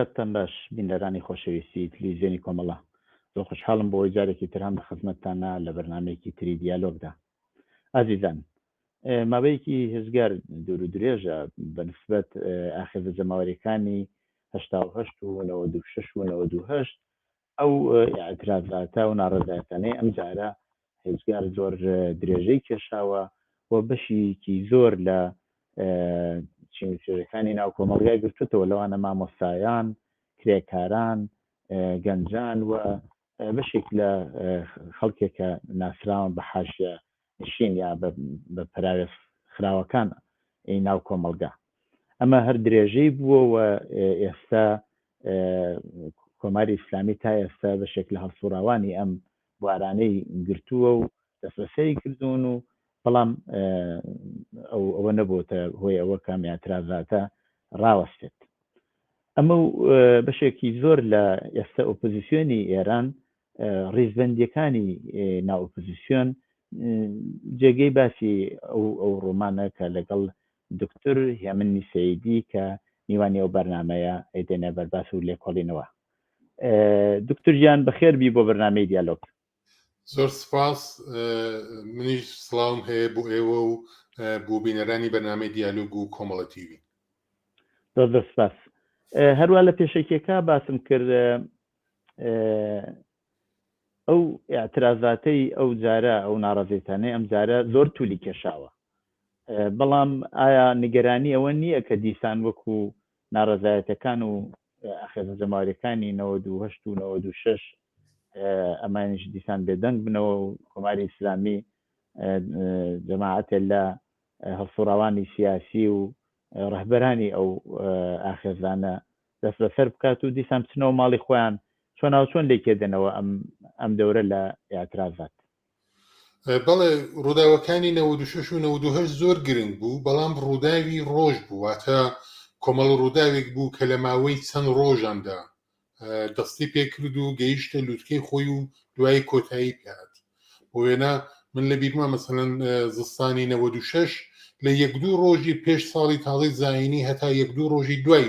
کاتتان باش بینەرانی خۆشەویستی تلویزیۆنی کۆمەڵە. زۆر خۆشحاڵم بۆ جارێکی تر هەم لە خزمەتتانە لە بەرنامەیەکی تری دیالۆگدا. ئازیزان ماوەیەکی هێجگار دوور و درێژە بە نسبەت ئاخێزە جەماوەریەکانی 88 و 96 و 98 ئەو ئیعترازاتە و ناڕەزایەتانەی ئەم جارە هێجگار زۆر درێژەی کێشاوە و بەشێکی زۆر لە چین و توێژەکانی ناو کۆمەڵگای گرتوتەوە لەوانە مامۆستایان، کرێکاران، گەنجان و بەشێک لە خەڵکێک کە ناسراون بە حاشیە نشین یا بە پەراوێز خراوەکان ی ناو کۆمەڵگا. ئەمە هەر درێژەی بووە و ئێستا کۆماری ئیسلامی تا ئێستا بەشێک لە هەڵسوڕاوانی ئەم بوارانەی گرتووە و دەستبەسەری کردوون و بەڵام ئەو ئەوە نەبووتە هۆی ئەوە کە ئەم ئیعترازاتە ڕاوەستێت. ئەمە و بەشێکی زۆر لە ئێستا ئۆپۆزیسیۆنی ئێران ڕیزبەندیەکانی ناو ئۆپۆزیسیۆن جێگەی باسی ئەو ئەو ڕۆمانە کە لەگەڵ دکتور هێمنی سەیدی کە میوانی ئەو بەرنامەیە ئەیدەنە بەرباس و لێکۆڵینەوە. دکتور گیان بەخێر بی بۆ بەرنامەی دیالۆگ. زۆر سپاس منیش سڵاوم هەیە بۆ ئێوە و بۆ بینەرانی بەرنامەی دیالۆگ و کۆمەڵە تیوی. زۆر زۆر سپاس. هەروا لە پێشەکیەکە باسم کرد ئەو ئیعترازاتەی ئەو جارە ئەو ناڕەزیتانەی ئەم جارە زۆر تولی کێشاوە بەڵام ئایا نیگەرانی ئەوە نییە کە دیسان وەکو ناڕەزایەتەکان و ئاخێزە جەماوەریەکانی 98 و 96 ئەمانیش دیسان بێدەنگ بنەوە و کۆماری ئیسلامی جەماعەتێ لە هەڵسوڕاوانی سیاسی و ڕەهبەرانی ئەو ئاخێزانە دەستبەسەر بکات و دیسان بچنەوە ماڵی خۆیان چۆناوچۆن لێکێدەنەوە ئەم ئەم دەورە لە ئیعترازات. بەڵێ ڕووداوەکانی 96 و 98 زۆر گرنگ بوو بەڵام ڕووداوی ڕۆژ بوو واتە کۆمەڵە ڕووداوێک بوو کە لە ماوەی چەند ڕۆژاندا دەستی پێکرد و گەیشتە لوتکەی خۆی و دوایی کۆتایی پێهات بۆ وێنە من لە بیرمە مەسەلەن زستانی 96 لە یەک دوو ڕۆژی پێش ساڵی تازەی زایینی هەتا یەک دوو ڕۆژی دوای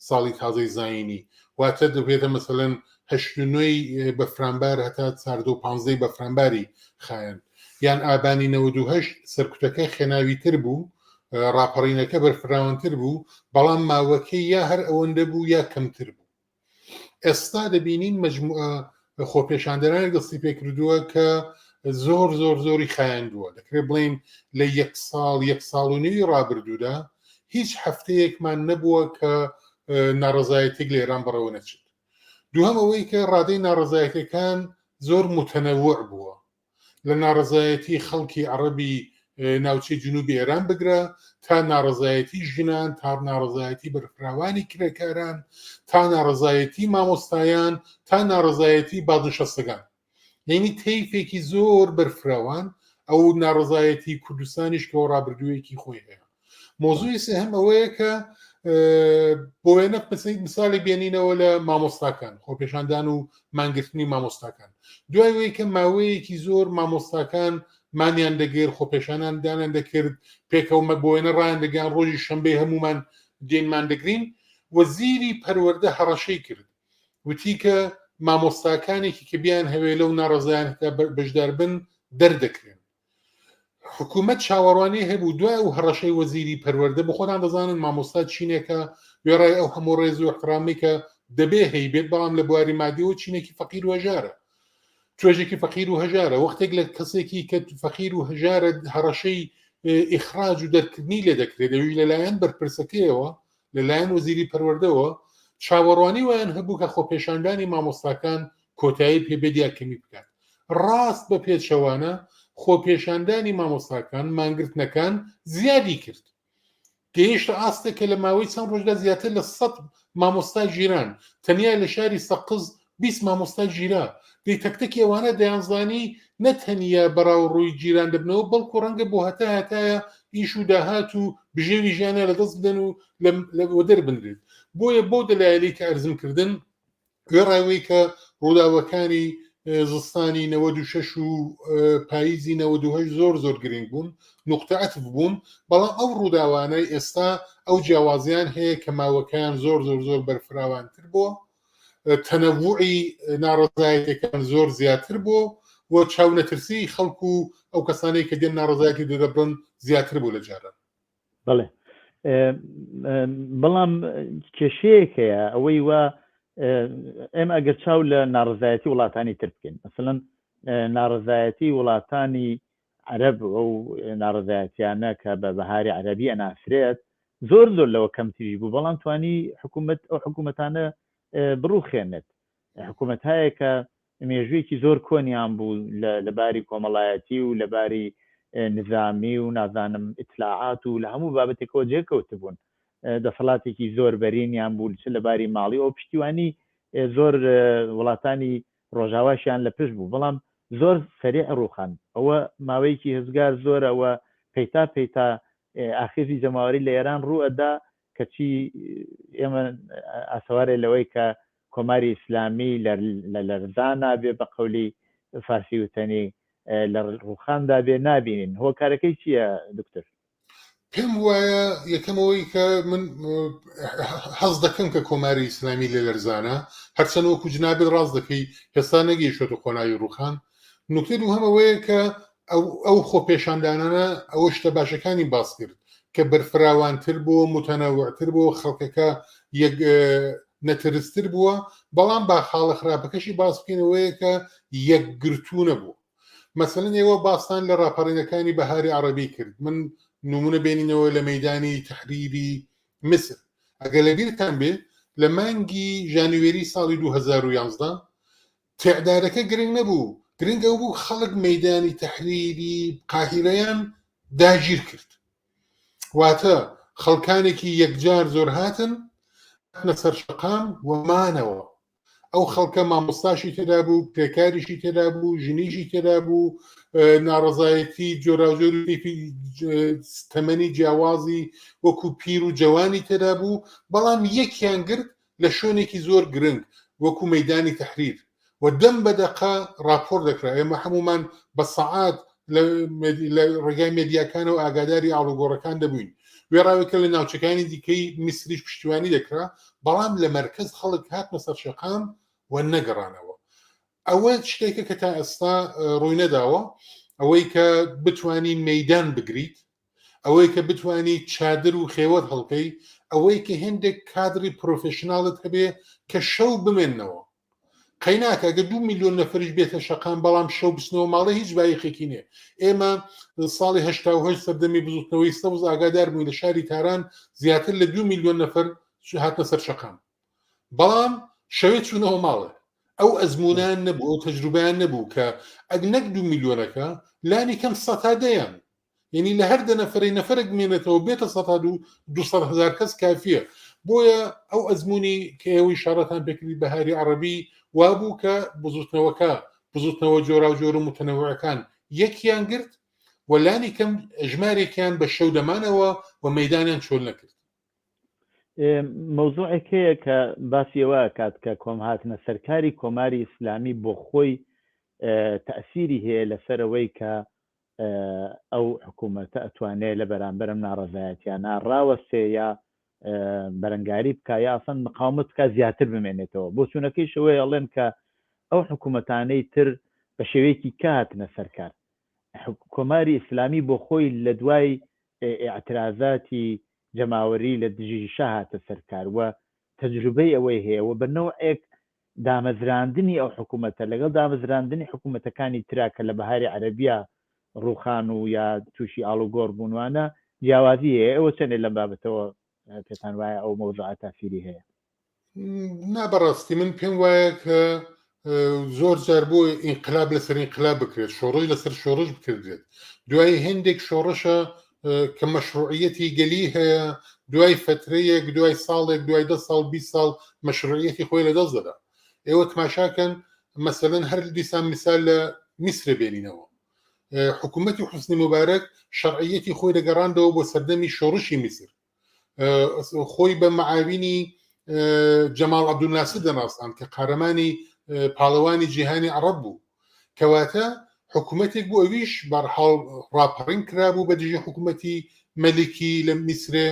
ساڵی تازەی زایینی واتە دەبێتە مەسەلەن هەشت و نۆی بەفرانبار هەتا چاردە و پانزدەی بەفرانباری خایەن یان ئابانی 98 سەرکوتەکە خێناوی تر بوو ڕاپەڕینەکە بەرفراوانتر بوو بەڵام ماوەکەی یا هەر ئەوەندە بوو یا کەمتر بوو ئێستا دەبینین مجموعە خۆپێشاندەرانێک دەستی پێکردووە کە زۆر زۆر زۆری خایاندووە دەکرێت بڵین لە یەک ساڵ یەک ساڵ و نوی ڕابردوودا هیچ هەفتەیەکمان نەبووە کە ناڕزایەتێک لە ئێران بەڕەوە نەچێت دووهەم ئەوەی کە ڕادەی ناڕزایەتەکان زۆر متەنەوع بووە لە ناڕەزایەتی خەڵکی عەڕەبی ناوچەی جنوبی ئێران بگرە تا ناڕەزایەتی ژنان تا ناڕەزایەتی بەرفراوانی کرێکاران تا ناڕەزایەتی مامۆستایان تا ناڕەزایەتی بازنشەستەکان یعنی تەیفێکی زۆر بەرفراوان ئەو ناڕەزایەتی کوردستانیش کەەوە ڕابردوویەکی خۆی هەیە مۆزوی سێهەم ئەوەیە کە بۆ وێنە مثالی بێنینەوە لە مامۆستاکان خۆپێشاندان و مانگرتنی مامۆستاکان دوای وەی کە ماوەیەکی زۆر مامۆستاکان مانیان دەگرت خۆپێشانان دانیان دەکرد پێکەوە مە بۆ وێنە ڕایان دەگەیان ڕۆژی شەنبەی هەمومان دێنمان دەگرین وەزیری پەروەردە هەڕەشەی کرد وتی کە مامۆستاکانێکی کە بیان هەوێ لەو ناڕەزایانەدا بەشدار بن دەردەکرێن حکوومەت چاوەڕوانی هەبوو دوای ئەو هەڕەشەی وەزیری پەروەردە بۆ خۆتان دەزانن مامۆستا چینێکە وێڕای ئەو هەموو ڕێز و احترامی کە دەبێ هەیبێت بەڵام لە بواری مادیەوە چینێکی فەقیر و هەژارە توێژێکی فەقیر و هەژارە وەختێک لە کەسێکی کە فەقیر و هەژارە هەڕەشەی ئیخراج و دەرکردنی لێ دەکرێت ئەویش لەلایەن بەرپرسەکەیەوە لەلایەن وەزیری پەروەردەوە چاوەڕوانی وایان هەبوو کە خۆپێشاندانی مامۆستاکان کۆتایی پێبێت یا کەمی بکات ڕاست بە پێچەوانە خۆپێشاندانی مامۆستاکان مانگرتنەکان زیادی کرد گەیشتە ئاستێک کە لە ماوەی چەند ڕۆژدا زیاتر لە 100 مامۆستا گیران تەنیا لە شاری سەقز 20 مامۆستا گیرا دەی تەکتەکی ئەوانە دەیانزانی نە تەنیا بەڕاوڕووی گیران دەبنەوە بەڵکو ڕەنگە بۆ هەتا هەتایە ئیش و داهات و بژێوی ژیانیان لەدەست بدەن و وەدەر بنرێت بۆیە بەو دەلایلی کە ئەرزم کردن وێڕای وەی کە ڕووداوەکانی. زستانی 96 و پاییزی 98 زۆر زۆر گرنگ بوون، نوقتە عەتف بوون، بەڵام ئەو ڕووداوانەی ئێستا ئەو جیاوازیان هەیە کە ماوەکەیان زۆر زۆر زۆر بەرفراوانتر بووە، تەنەوعی ناڕەزایەتیەکان زۆر زیاتر بووە و چاونەترسیی خەڵک و ئەو کەسانەی کە دێن ناڕەزایەتی دەدەبڕن زیاتر بوو لە جاران. بەڵێ بەڵام کێشەیەک هەیە ئەوەی وا ئێمە ئەگەر چاو لە ناڕزایەتی وڵاتانی تر بکەین مثلەن ناڕزایەتی وڵاتانی عەرەب ئەو ناڕزایەتیانە کە بە بەهاری عەربی ئەناسرێت زۆر زۆر لەوە کەمتریش بوو بەڵام توانی حکوومەت ئەو حکوومەتانە بڕوخێنێت حکوومەت هەیە کە مێژوویەکی زۆر کۆنیان بوو لە باری کۆمەڵایەتی و لە باری نزامی و نازانم ئیتلاعات و لە هەموو بابەتێکەوە جێکەوتبوون. دەسەڵاتێکی زۆر بەرینیان بوو چ لە باری ماڵی ئەو پشتیوانی زۆر وڵاتانی ڕۆژاواشیان لە پشت بوو بەڵام زۆر سەریع ڕووخان. ئەوە ماوەیەکی هزگار زۆرە و پەیتا پەیتا ئاخێزی جەماوەری لە ئێران ڕوو ئەدا کەچی ئێمە ئاسەوارێ لەوەی کە کۆماری ئیسلامی لە لەرزانا بێ بە قەولی فارسی وتەنی لە ڕووخاندا بێ نابینین هۆکارەکەی چییە دکتۆر؟ پێم وایە یەکەم ئەوەی کە من حەز دەکەم کە کۆماری ئیسلامی لە لەرزانە هەرچەند وەکو جنابت ڕاست دەکەی هێستا نەگەیشتۆتە قۆناغی ڕووخان نوکتەی دووهەم ئەوەیە کە ئەو خۆپێشاندانانە ئەوە شتە باشەکانی باس کرد کە بەرفراوانتر بووە متەنەوعتر بووە خەڵکەکە یەک نەترستر بووە بەڵام با خاڵە خراپەکەشی باس بکەین ئەوەیە کە یەکگرتوو نەبوو مەسەلەن ئێوە باستان لە ڕاپەڕینەکانی بەهاری عەڕەبی کرد من نمونە بێنینەوە لە مەیدانی تەحریری میسر ئەگەر لەبیرتان بێ لە مانگی ژانوێری ساڵی 2011 تێعدادەکە گرنگ نەبوو، گرنگ ئەو بوو خەڵک مەیدانی تەحریری قاهیرەیان داگیر کرد. واتە خەڵکانێکی یەکجار زۆر هاتن هاتنە سەر شەقام و مانەوە. ئەو خەڵکە مامۆستاشی تێدا بوو، کرێکاریشی تێدا بوو، ژنیشی تێدا بوو، ناڕەزایەتی جۆراوجۆر و تیپی تەمەنی جیاوازی وەکو پیر و جەوانی تێدا بوو، بەڵام یەکیان گرت لە شوێنێکی زۆر گرنگ وەکو مەیدانی تەحریر و دەم بە دەقە ڕاپۆرت دەکرا، ئێمە هەموومان بە سەعات لە ڕێگای مێدیاکانەوە ئاگاداری ئاڵوگۆڕەکان دەبووین، وێڕاوێکە لە ناوچەکانی دیکەی میسریش پشتیوانی دەکرا، بەڵام لە مەرکەز خەڵک هاتنە سەر شەقام و نەگەڕانەوە. ئەوە شتێکە کە تا ئێستا ڕووی نەداوە، ئەوەی کە بتوانی مەیدان بگریت، ئەوەی کە بتوانی چادر و خێوەت هەڵکەی، ئەوەی کە هێندێک کادری پرۆفێشناڵت هەبێ کە شەو بمێننەوە. قەیناکە گە دو میلیۆن نەفریش بێتە شەقام بەڵام شەو بچنەوە ماڵێ هیچ بایەخێکی نییە. ئێمە ساڵی 88 سەردەمی بزوتنەوەی سەوز ئاگادار بووین لە شاری تاران زیاتر لە دو میلیۆن نەفەر هاتنە سەر شەقام. بەڵام شەوێ چوونەوە ماڵێ ئەو ئەزمونیان نەبوو ئەو تەجروبیان نەبوو کە ئەگ نەک دو میلیۆنەکە لانی کەم سەتا دەیان یعنی لە هەر دە نەفرەی نەفرێک بمێنێتەوە بێتە سەتا دوو 200 هزار کەس کافیە بۆیە ئەو ئەزمموی کە ئێوەی شارەتان پێکردی بەهاری عەڕەبی وابوو کە بزوتنەوەکە بزوتنەوە جۆراوجۆر و متەنەوعەکان یەکیان گرت و لانی کەم ژمارێکیان بە شەو دەمانەوە و مەدانیان چۆل نەکرد. مەوزوعێک هەیە کە باسی ئەوە ئەکات کە کۆم هاتنە سەرکاری کۆماری ئیسلامی بۆ خۆی تەئسیری هەیە لەسەر ئەوەی کە ئەو حکوومەتە ئەتوانێ لە بەرامبەر ئەم ناڕەزایەتیانە ڕاوەستێ یا بەرەنگاری بکا یا ئەسڵەن مقاومەت بکا زیاتر بمێنێتەوە. بۆچوونەکەیش ئەوەیە ئەڵێن کە ئەو حکوومەتانەی تر بە شێوەیەکی کە هاتنە سەر کار کۆماری ئیسلامی بۆ خۆی لە دوای ئیعترازاتی جەماوەری لە دژی شا هاتە سەر کار و تەجروبەی ئەوەی هەیە و بە نەوعێک دامەزراندنی ئەو حکوومەتە لەگەڵ دامەزراندنی حکوومەتەکانی ترا کە لە بەهاری عەرەبیا ڕووخان و یا تووشی ئاڵوگۆڕ بوون وانە جیاوازی هەیە ئێوە چەندێ لەم بابەتەوە پێتان وایە ئەو مەوزوعە تاسیری هەیە؟ نا بەڕاستی من پێم وایە کە زۆر جار بۆ ئینقلاب لەسەر ئینقلاب بکرێت شۆڕش لەسەر شۆڕش بکردرێت دوای هێندێک شۆڕشە کە مەشروعیەتی گەلی هەیە دوای فترەیەک دوای ساڵێک دوای دە ساڵ 20 ساڵ مەشروعیەتی خۆی لەدەست دەدا ئێوە تماشاکەن مەسەلەن هەر دیسان مثال لە میسرە بێنینەوە حکوومەتی حوسنی موبارەک شەرعیەتی خۆی دەگەڕاندەوە بۆ سەردەمی شۆڕشی میسر خۆی بە معاوینی جەماڵ عەبدولناسر دەناساند کە قارەمانی پاڵەوانی جیهانی عەڕەب بوو. کەواتە حکوومەتێک بوو ئەویش بەرحاڵ ڕاپەڕین کرابوو بە دژی حکوومەتی مەلیکی لە میسرێ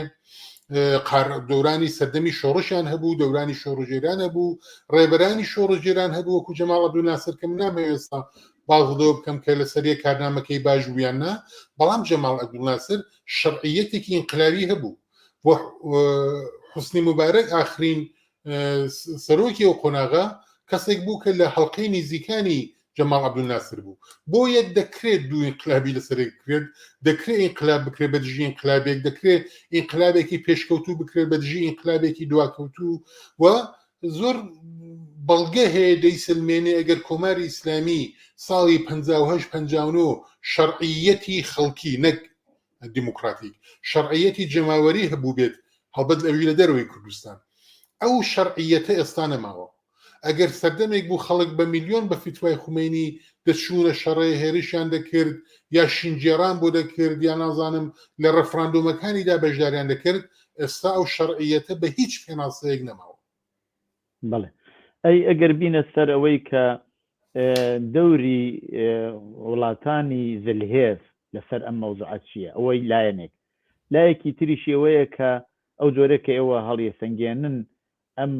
دەورانی سەردەمی شۆڕشیان هەبوو دەورانی شۆڕژێران هەبوو ڕێبەرانی شۆڕژێران هەبوو وەکو جەماڵ عەبدولناسر کە من نامەوێت ئێستا باس لەوە بکەم کە لەسەر یەک کارنامەکەی باش بوو یان نا بەڵام جەماڵ عەبدولناسر شەرعیەتێکی ئینقلابی هەبوو و حوسنی موبارەک ئاخرین سەرۆکی ئەو قۆناغە کەسێک بوو کە لە حەڵقەی نیزیکانی جەماڵ عەبدولناسر بوو. بۆیە دەکرێت دوو ئینقلابی لەسەرێک بکرێت، دەکرێت ئینقلاب بکرێت بە دژی ئینقلابێک، دەکرێت ئینقلابێکی پێشکەوتوو بکرێت بە دژی ئینقلابێکی دواکەوتوو و زۆر بەڵگە هەیە دەیسەلمێنێ ئەگەر کۆماری ئیسلامی ساڵی 58 59 شەرعیەتی خەڵکی نەک دیموکراتیک شەرعیەتی جەماوەری هەبووبێت هەڵبەت ئەوی لە دەرەوەی کوردستان ئەو شەرعیەتە ئێستا نەماوە ئەگەر سەردەمێک بوو خەڵک بە میلیۆن بە فیتوای خومەینی دەچوونە شەڕێ هێرشیان دەکرد یا شینگێڕان بۆ دەکرد یا نازانم لە ڕفراندۆمەکانیدا بەشداریان دەکرد ئێستا ئەو شەرعیەتە بە هیچ پێناسەیەک نەماوە. بەڵێ ئەی ئەگەر بینە سەر ئەوەی کە دەوری وڵاتانی زلهێز لەسەر ئەم مەوزوعە چییە؟ ئەوەی لایەنێک لایەکی تریشی ئەوەیە کە ئەو جۆرە کە ئێوە هەڵیەسەنگێنن ئەم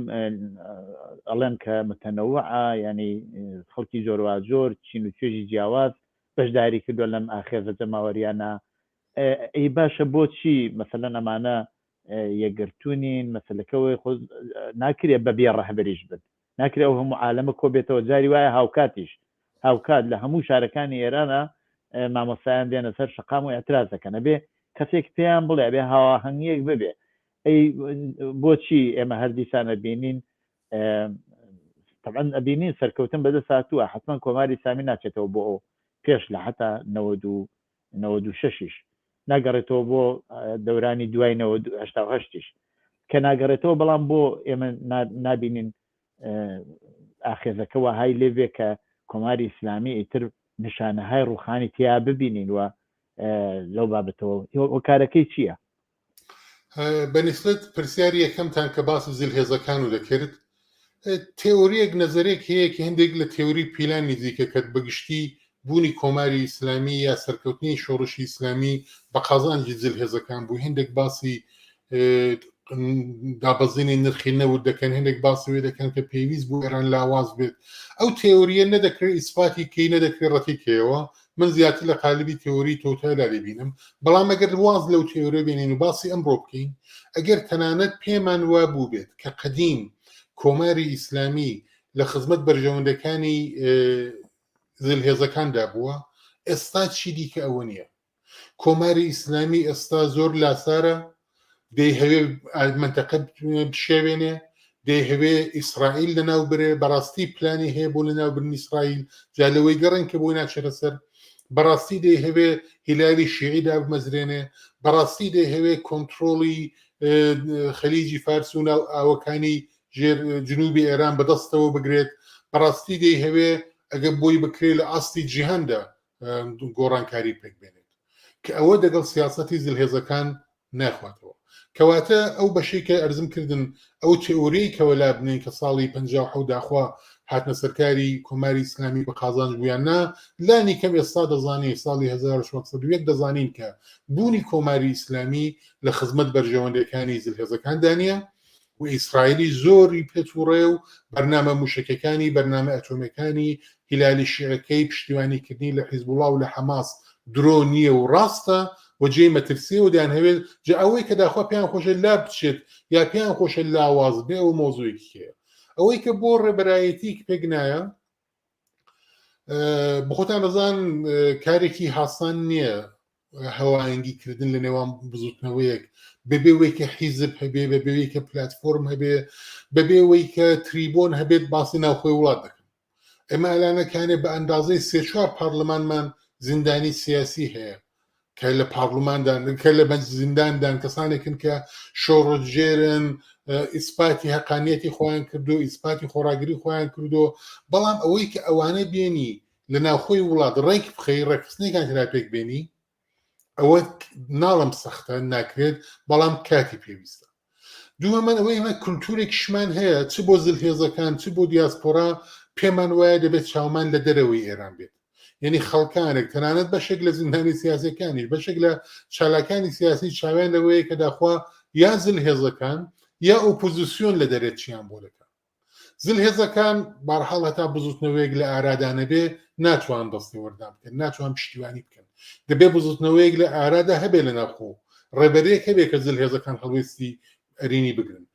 ئەڵێن کە متەنەوعە یعنی خەڵکی جۆرواجۆر چین و توێژی جیاواز بەشداری کردووە لەم ئاخێزە جەماوەریانە ئەی باشە بۆچی مەسەلەن ئەمانە یەکگرتوو نین مەسەلەکەەوەی خۆ ناکرێت بە بێ ڕەهبەریش بن ناکرێت ئەو هەموو عالەمە کۆ بێتەوە جاری وایە هاوکاتیش هاوکات لە هەموو شارەکانی ئێرانە مامۆستایان دێنە سەر شەقام و اعتراز دەکەن ئەبێ کەسێک پێیان بڵێ ئەبێ هاواهەنگیەک ببێ ئەی بۆچی ئێمە هەر دیسان ئەبینین طبعا ئەبینین سەرکەوتن بەدەست هاتووە حتمما کۆماری ئیسلامی ناچێتەوە بۆ ئەو پێش لە حتا 96یش ناگەڕێتەوە بۆ دەورانی دوای 88یش کە ناگەڕێتەوە بەڵام بۆ ئێمە نابینین ئاخێزەکە وەهای لێ بێ کە کۆماری ئیسلامی ئیتر نیشانەهای ڕوخانی تیا ببینین و لەو بابەتەوە هۆکارەکەی چییە؟ بە نیسبەت پرسیاری یەکەمتان کە باسی زلهێزەکان و دەکرد تێۆریەک نەزەرێک هەیە کە هەندێک لە تێوری پیلان نزیکە کە بەگشتی بوونی کۆماری ئیسلامی یا سەرکەوتنی شۆڕشی ئیسلامی بە قازانجی زلهێزەکان بوو هەندێک باسی دابەزینی نرخی نەوت دەکەن هەندێک باسی وێ دەکەن کە پێویست بوو ئێران لاواز بێت ئەو تێوریە نەدەکرێت ئیسپاتی کەی نەدەکرێت ڕەتی کەیەوە من زیاتر لە قالبی تێوری تۆتایدا دەبینم بەڵام ئەگەر واز لەو تێورە بێنین و باسی ئەمڕۆ بکەین ئەگەر تەنانەت پێمان وا بووبێت کە قەدیم کۆماری ئیسلامی لە خزمەت بەرژەوەندەکانی زلهێزەکاندا بووە ئێستا چی دیکە ئەوە نییە کۆماری ئیسلامی ئێستا زۆر لاسارە دەیهەوێ مەنتەقە بشێوێنێ دەیهەوێ ئیسرائیل لەناو برێ بەڕاستی پلانی هەیە بۆ لەناوبردنی ئیسرائیل جا لەوەی گەڕێن کە بۆی ناچێتە سەر بەڕاستی دەیهەوێ هیلالی شیعی دابمەزرێنێ بەڕاستی دەیهەوێ کۆنتترۆڵی خەلیجی فارس و ناو ئاوەکانی ژێر جنوبی ئێران بەدەستەوە بگرێت بەڕاستی دەیهەوێ ئەگە بۆی بکرێت لە ئاستی جیهاندا گۆڕانکاری پێک بێنێت کە ئەوە دەگەڵ سیاسەتی زلهێزەکان ناخواتەوە کەواتە ئەو بەشەی کە ئەرزم کردن ئەو تئوریەی کە وەلا بنێن کە ساڵی 57 داخوا هاتنە سەرکاری کۆماری ئیسلامی بە قازانج بوویان نا لانی کەم ئێستا دەزانین ساڵی 1970 دەزانین کە بوونی کۆماری ئیسلامی لە خزمەت بەرژەوەندەکانی زلهێزەکاندا نییە و ئیسرائیلی زۆری پێ تووڕەیە و بەرنامە مووشەکەکانی، بەرنامە ئەتۆمیەکانی، هیلالی شیعەکەی، پشتیوانی کردنی لە حیزبوڵا و لە حەماس درۆ نییە و ڕاستە و جێی مەترسیە و دەیانهەوێت جا ئەوەی کە داخوا پێیان خۆشە لا بچێت یا پێیان خۆشە لاواز بێ ئەوە مەوزوعێکی کەیە ئەوەی کە بۆ ڕێبەرایەتی پێک نایە بخۆتان دەزان کارێکی هاسان نییە هەواهەنگی کردن لە نێوان بزوتنەوەیەک بەبێ وەی کە حیزب هەبێ بەبێ وەی کە پلتفۆرم هەبێ بەبێ وەی کە تریبۆن هەبێت باسی ناوخۆی وڵات دەکەن ئێمە ئەلانەکانێ بە ئەندازەی سێ چوار پارلمانمان زیندانی سیاسی هەیە کە لە پارلماندان کە لە بەنج زینداندان کەسانێکن کە شۆڕژێرن ئیسپاتی هەقانیەتی خۆیان کردو ئیسپاتی خۆراگری خۆیان کردو بەڵام ئەوەی کە ئەوانە بێنی لە ناوخۆی وڵات ڕێک بخەی ڕێکخستنێکان تێدا پێک بێنی ئەوە ناڵم سەختە ناکرێت بەڵام کاتی پێویستە. دووەمان ئەوەی ئێمە کولتوورێکیشمان هەیە چ بۆ زلهێزەکان چ بۆ دیاسپۆرا پێمان وایە دەبێت چاومان لە دەرەوەی ئێران بێت یعنی خەڵکانێک تەنانەت بەشێک لە زیندانی سیاسەکانیش بەشێک لە چالاکانی سیاسی چاویان لەوەیە کە داخوا یا زلهێزەکان یا ئۆپۆزیسیۆن لە دەرێت چیان بۆ دەکات زلهێزەکان بارحاڵ هەتا بزوتنەوەیەک لە ئارادا نەبێ ناتوان دەستێوەردان بکەن ناتوان پشتیوانی بکەن دەبێ بزوتنەوەیەک لە ئارادا هەبێ لە ناوخۆ ڕێبەرێک هەبێ کە زلهێزەکان هەڵوێستی ئەرێنی بگرن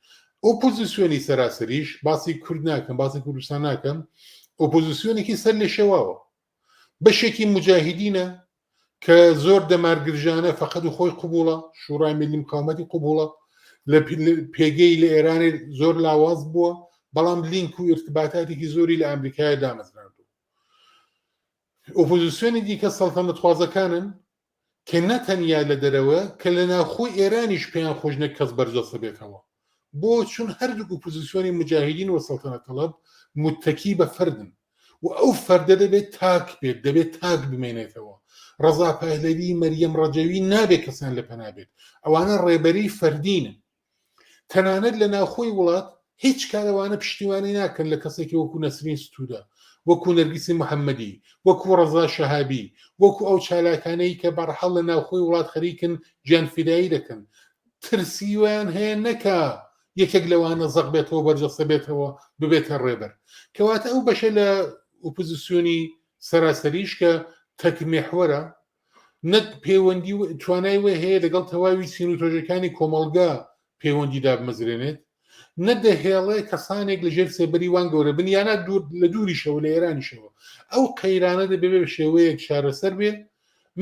ئۆپۆزیسیۆنی سەراسەریش باسی کورد ناکەم باسی کوردستان ناکەم ئۆپۆزیسیۆنێکی سەر لە شێواوە بەشێکی مجاهدینە کە زۆر دەمارگرژانە فەقەت و خۆی قبوڵە شوڕای ملی مقاومەتی قبوڵە لە پێگەی لە ئێرانی زۆر لاواز بووە بەڵام لینک و ئرتباتاتێکی زۆری لە ئەمریکای دامەزراندوو ئۆپۆزیسیۆنی دیکە سەڵتەنەتخوازەکانن کە نە تەنیا لە دەرەوە کە لە ناوخۆی ئێرانیش پێیان خۆش نەک کەس بەرجەستە بێتەوە بۆ چون هەردووک ئۆپۆزیسیۆنی مجاهدین و سەڵتەنەت تەڵەب متەکی بە فەردن و ئەو فەردە دەبێت تاک بێت دەبێت تاک بمێنێتەوە ڕەزا پەهلەوی مەریەم ڕەجەوی نابێت کەسیان لە پەنا بێت ئەوانە ڕێبەری فەردینن تەنانەت لە ناوخۆی وڵات هیچ کات ئەوانە پشتیوانی ناکەن لە کەسێکی وەکو نەسرین ستوودە وەکو نەرگیسی محەممەدی وەکو ڕەزا شەهابی وەکو ئەو چالاکانەی کە بەڕحەڵ لە ناوخۆی وڵات خەریکن گیان فیدایی دەکەن ترسی ویان هەیە نەکا یەکێک لەوانە زەق بێتەوە بەرجەستە بێتەوە ببێتە ڕێبەر کەواتە ئەو بەشە لە ئۆپۆزیسیۆنی سەراسەریش کە تەک مێحوەرە نەک پەیوەندی و توانای وی هەیە لەگەڵ تەواوی چین و تۆژەکانی کۆمەڵگا پەیوەندی دابمەزرێنێت نە دەهێڵێ کەسانێک لە ژێر سێبەری وان گەورە بن یانە دوور لە دووریشەوە لە ئێرانیشەوە ئەو قەیرانە دەبێ بە شێوەیەک چارەسەر بێ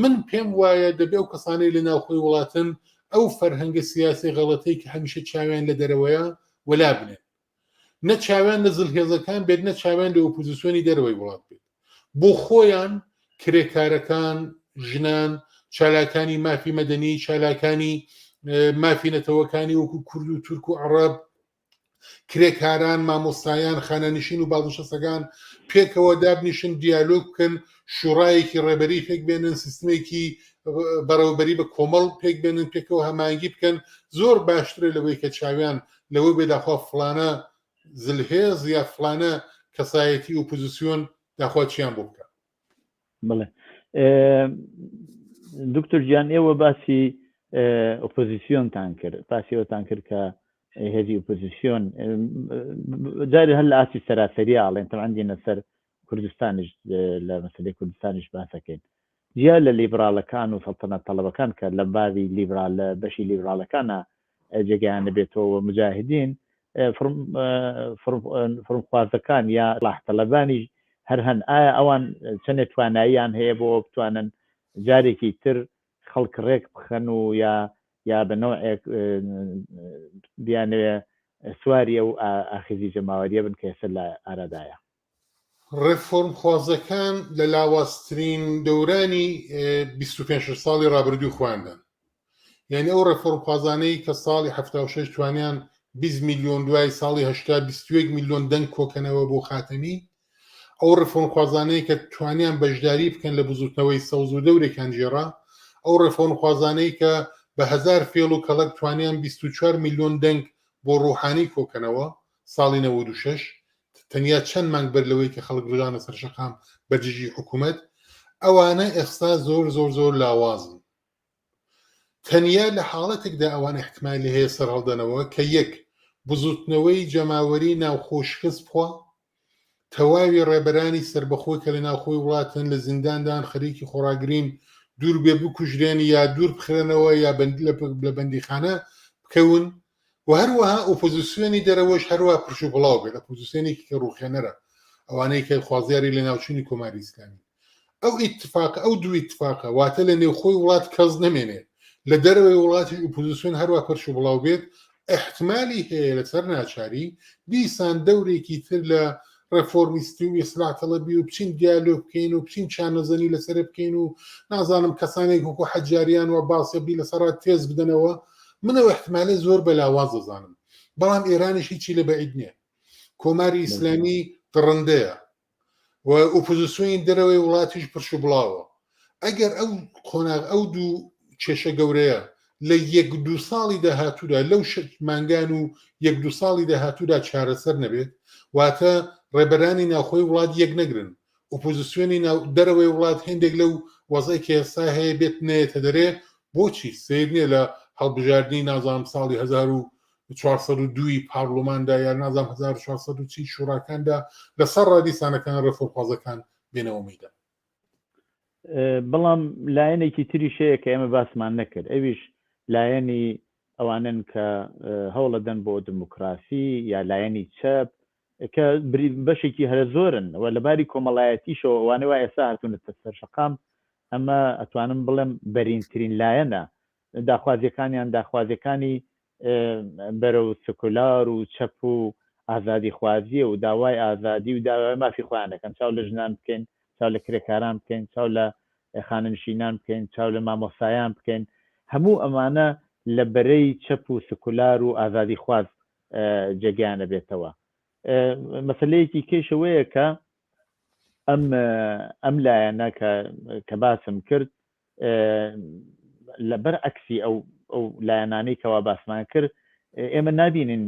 من پێم وایە دەبێ ئەو کەسانەی لە ناوخۆی وڵاتن ئەو فەرهەنگە سیاسی غەڵەتەی کە هەمیشە چاویان لە دەرەوەیە وەلا بنێن نە چاویان لە زلهێزەکان بێت نە چاویان لە ئۆپۆزیسیۆنی دەرەوەی وڵات بێت بۆ خۆیان کرێکارەکان ژنان چالاکانی مافی مەدەنی چالاکانی مافی نەتەوەکانی وەکو کورد و تورک و عەڕەب کرێکاران مامۆستایان خانەنشین و بازنشەستەکان پێکەوە دابنیشن دیالۆگ بکەن شوڕایەکی ڕێبەری پێک بێنن سیستمێکی بەڕێوەبەری بە کۆمەڵ پێک بێنن پێکەوە هەماهەنگی بکەن زۆر باشترە لەوەی کە چاویان لەوە بێ داخوا فڵانە زلهێز یا فڵانە کەسایەتی ئۆپۆزیسیۆن داخوا چیان بۆ بکە. بڵێ دکتۆر گیان ئێوە باسی ئۆپۆزیسیۆنتان کرد باسی ئەوتان کرد کە هێزی ئۆپۆزیسیۆن جارێ هەر لە ئاستی سەراسەریە ئاڵێن تەبعەن دێنە سەر کوردستانیش لە مەسەلەی کوردستانیش باسەکەین جیا لە لیبراڵەکان و سەڵتەنەت تەڵەبەکان کە لە بابی لیبرال لە بەشی لیبراڵەکانە جێگایان دەبێتەوە و مجاهدین فڕمخوازەکان یا ئیسڵاح تەڵەبانیش هەر هەن ئایا ئەوان چەندێ تواناییان هەیە بۆ بتوانن جارێکی تر خەڵک ڕێک بخەن و یا یا بە نەوعێک بیانەوێ سواری ئەو ئاخیزی جەماوەریە بن کە ئێستا لە ئارادایە؟ ڕێفۆرمخوازەکان لە لاوازترین دەورانی 25 ساڵی ڕابردووی خۆیاندان. یعنی ئەو ڕێفۆرمخوازانەی کە ساڵی 76 توانیان 20 میلیۆن دوای ساڵی 80 21 میلیۆن دەنگ کۆکەنەوە بۆ خاتەمی ئەو ڕێفۆرمخوازانەی کە توانیان بەشداری بکەن لە بزوتنەوەی سەوز و دەورێکیان گێڕا ئەو ڕێفۆرمخوازانەی کە بە هەزار فێڵ و کەڵک توانیان 24 میلیۆن دەنگ بۆ ڕوحانی کۆکەنەوە ساڵی 96 تەنیا چەند مانگ بەر لەوەی کە خەڵک ڕژانە سەر شەقام بە دژی حکوومەت ئەوانە ئێستا زۆر زۆر زۆر لاوازن تەنیا لە حاڵەتێکدا ئەوان احتمالی هەیە سەرهەڵدەنەوە کە یەک بزوتنەوەی جەماوەری ناوخۆ شکست بخوا تەواوی ڕێبەرانی سربەخۆی کە لە ناوخۆی وڵاتن لە زینداندان خەریکی خۆڕاگرین دوور بێ بکوژرێن یا دوور بخرێنەوە یا لە بەندیخانە بکەون و هەروەها ئۆپۆزیسیۆنی دەرەوەش هەروە پرش و بڵاو بێت ئۆپۆزیسیۆنێکی کە ڕوخێنەرە ئەوانەی کە خوازیاری لە ناوچوونی کۆماری ئیسلامی ئەو ئیتفاق ئەو دوو ئیتفاقە واتە لە نێوخۆی وڵات کەس نەمێنێ لە دەرەوەی وڵاتیش ئۆپۆزیسیۆن هەروا پرش و بڵاو بێت ئیحتمالی هەیە لەسەر ناچاری دیسان دەورێکی تر لە ڕێفۆرمیستی و ئیسلاح تەڵەبی و بچین دیالۆگ بکەین و بچین چانەزەنی لەسەر بکەین و نازانم کەسانێک وەکو حەجاریان و باسێبی لەسەرا تێز بدەنەوە من ئەو احتمالە زۆر بە لاواز دەزانم بەڵام ئێرانیش هیچی لە بەعید نییە کۆماری ئیسلامی دڕندەیە و ئۆپۆزیسیۆنی دەرەوەی وڵاتیش پرش و بڵاوە ئەگەر ئەو قۆناغ ئەو دوو کێشە گەورەیە لە یەک دوو ساڵی داهاتوودا لەو مانگان و یەک دوو ساڵی داهاتوودا چارەسەر نەبێت، واتە ڕێبەرانی ناوخۆی وڵات یەک نەگرن، ئۆپۆزیسیۆنی ناو دەرەوەی وڵات هێندێک لەو وەزعەی کە ئێستا هەیە بێت نەیەتە دەرێ، بۆچی سەیر نییە لە هەڵبژاردنی نازانم ساڵی 1402 ی پارلماندا یا نازانم 1440 شوڕاکاندا لەسەر ڕادیسانەکان ڕێفۆرخوازەکان بێنەوە مەیدان. بەڵام لایەنێکی تریش هەیە کە ئێمە باسمان نەکرد ئەویش لایەنی ئەوانن کە هەوڵەدەن بۆ دموکراسی یا لایەنی چەپ کە بەشێکی هەرە زۆرن و لە باری کۆمەڵایەتیشەوە ئەوانەی وا ئێستا هاتوونەتە سەر شەقام ئەمە ئەتوانم بڵێم بەرینترین لایەنە داخوازیەکانیان داخوازیەکانی بەرەو سکولار و چەپ و ئازادیخوازیە و داوای ئازادی و داوای مافی خۆیان دەکەن چاو لە ژنان بکەین چاو لە کرێکاران بکەین چاو لە خانەنشینان بکەین چاو لە مامۆستایان بکەین هەموو ئەمانە لە بەرەی چەپ و سکولار و ئازادیخواز جێگەیان ئەبێتەوە. مەسەلەیەکی کەیش ئەوەیە کە ئەم ئەم لایەنە کە کە باسم کرد لەبەر عەکسی ئەو ئەو لایەنانەی کەوا باسمان کرد ئێمە نابینین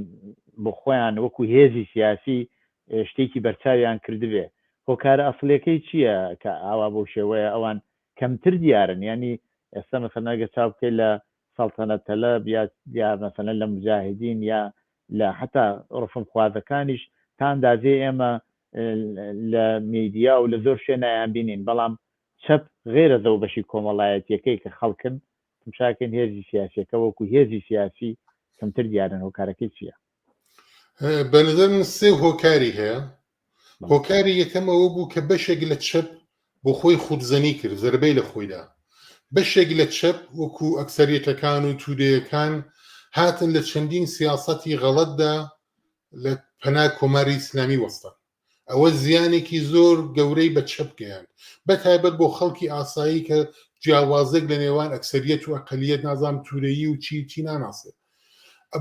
بۆ خۆیان وەکو هێزی سیاسی شتێکی بەرچاویان کردبێ هۆکارە ئەسڵیەکەی چییە کە ئاوا بەو شێوەیە ئەوان کەمتر دیارن یانی ئێستا مەسەلەن ئەگەر چاو بکەیت لە سەڵتەنەت تەلەب یا یا مەسەلەن لە موجاهیدین یا لە حەتا ڕفمخوازەکانیش تا ئەندازەی ئێمە لە میدیا و لە زۆر شوێن نایانبینین بەڵام چەپ غێرە زەو بەشی کۆمەڵایەتیەکەی کە خەڵکن تمشاکەین هێزی سیاسیەکە وەکو هێزی سیاسی کەمتر دیارن هۆکارەکەی چییە؟ بە نظر من سێ هۆکاری هەیە هۆکاری یەکەم ئەوە بوو کە بەشێک لە چەپ بۆ خۆی خودزەنی کرد زربەی لە خۆیدا بەشێک لە چەپ وەکو ئەکسەریەتەکان و تودەیەکان هاتن لە چەندین سیاسەتی غەڵەتدا لە پەنا کۆماری ئیسلامی وەستان ئەوە زیانێکی زۆر گەورەی بە چەپ گەیاند بە تایبەت بۆ خەڵکی ئاسایی کە جیاوازێک لە نێوان ئەکسەریەت و ئەقلیەت نازام تورەیی و چی چی ناناسێت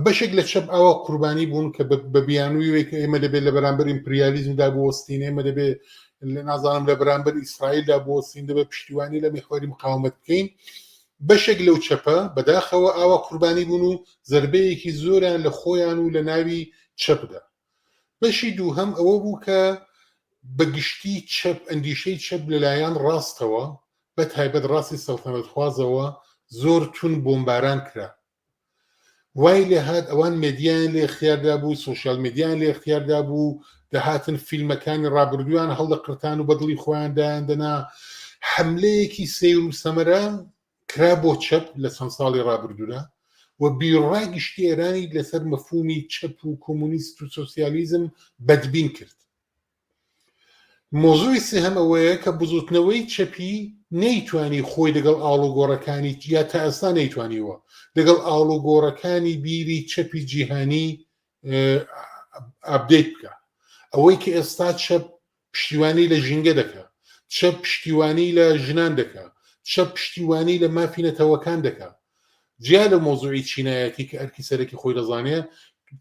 بەشێک لە چەپ ئاوا قوربانی بوون کە بە بیانوویەوەی کە ئێمە دەبێت لە بەرامبەر ئیمپریالیزمدا بوەستین ئێمە دەبێت لە نازانم لە بەرامبەر ئیسرائیلدا بوەستین دەبێت پشتیوانی لە میحوەری مقاومەت بکەین بەشێک لەو چەپە بەداخەوە ئاوا قوربانی بوون و زربەیەکی زۆریان لە خۆیان و لە ناوی چەپدا بەشی دووهەم ئەوە بوو کە بە گشتی چەپ ئەندیشەی چەپ لەلایەن ڕاستەوە بە تایبەت ڕاستی سەڵتەنەتخوازەوە زۆر تون بۆمباران کرا وای لێهات ئەوان مێدیایان لێ اختیاردا بوو سوسیال مێدیان لێ اختیاردا بوو دەهاتن فیلمەکانی ڕابردوویان هەڵدەقرتان و بەدڵی خۆیان دایان دەنا حملەیەکی سەیر و سەمەرە کرا بۆ چەپ لە چەند ساڵی ڕابردوودا و بیرڕای گشتی ئێرانی لەسەر مەفهومی چەپ و کۆمۆنیست و سۆسیالیزم بەدبین کرد. مۆزوعی سێهەم ئەوەیە کە بزوتنەوەی چەپی نەیتوانی خۆی لەگەڵ ئاڵوگۆڕەکانی یا تا ئێستا نەیتوانیوە لەگەڵ ئاڵوگۆڕەکانی بیری چەپی جیهانی ئاپدەیت بکە ئەوەی کە ئێستا چەپ پشتیوانی لە ژینگە دەکا چەپ پشتیوانی لە ژنان دەکا چەپ پشتیوانی لە مافی نەتەوەکان دەکا جیا لە مۆزوعی چینایەتی کە ئەرکی سەرەکی خۆی دەزانێ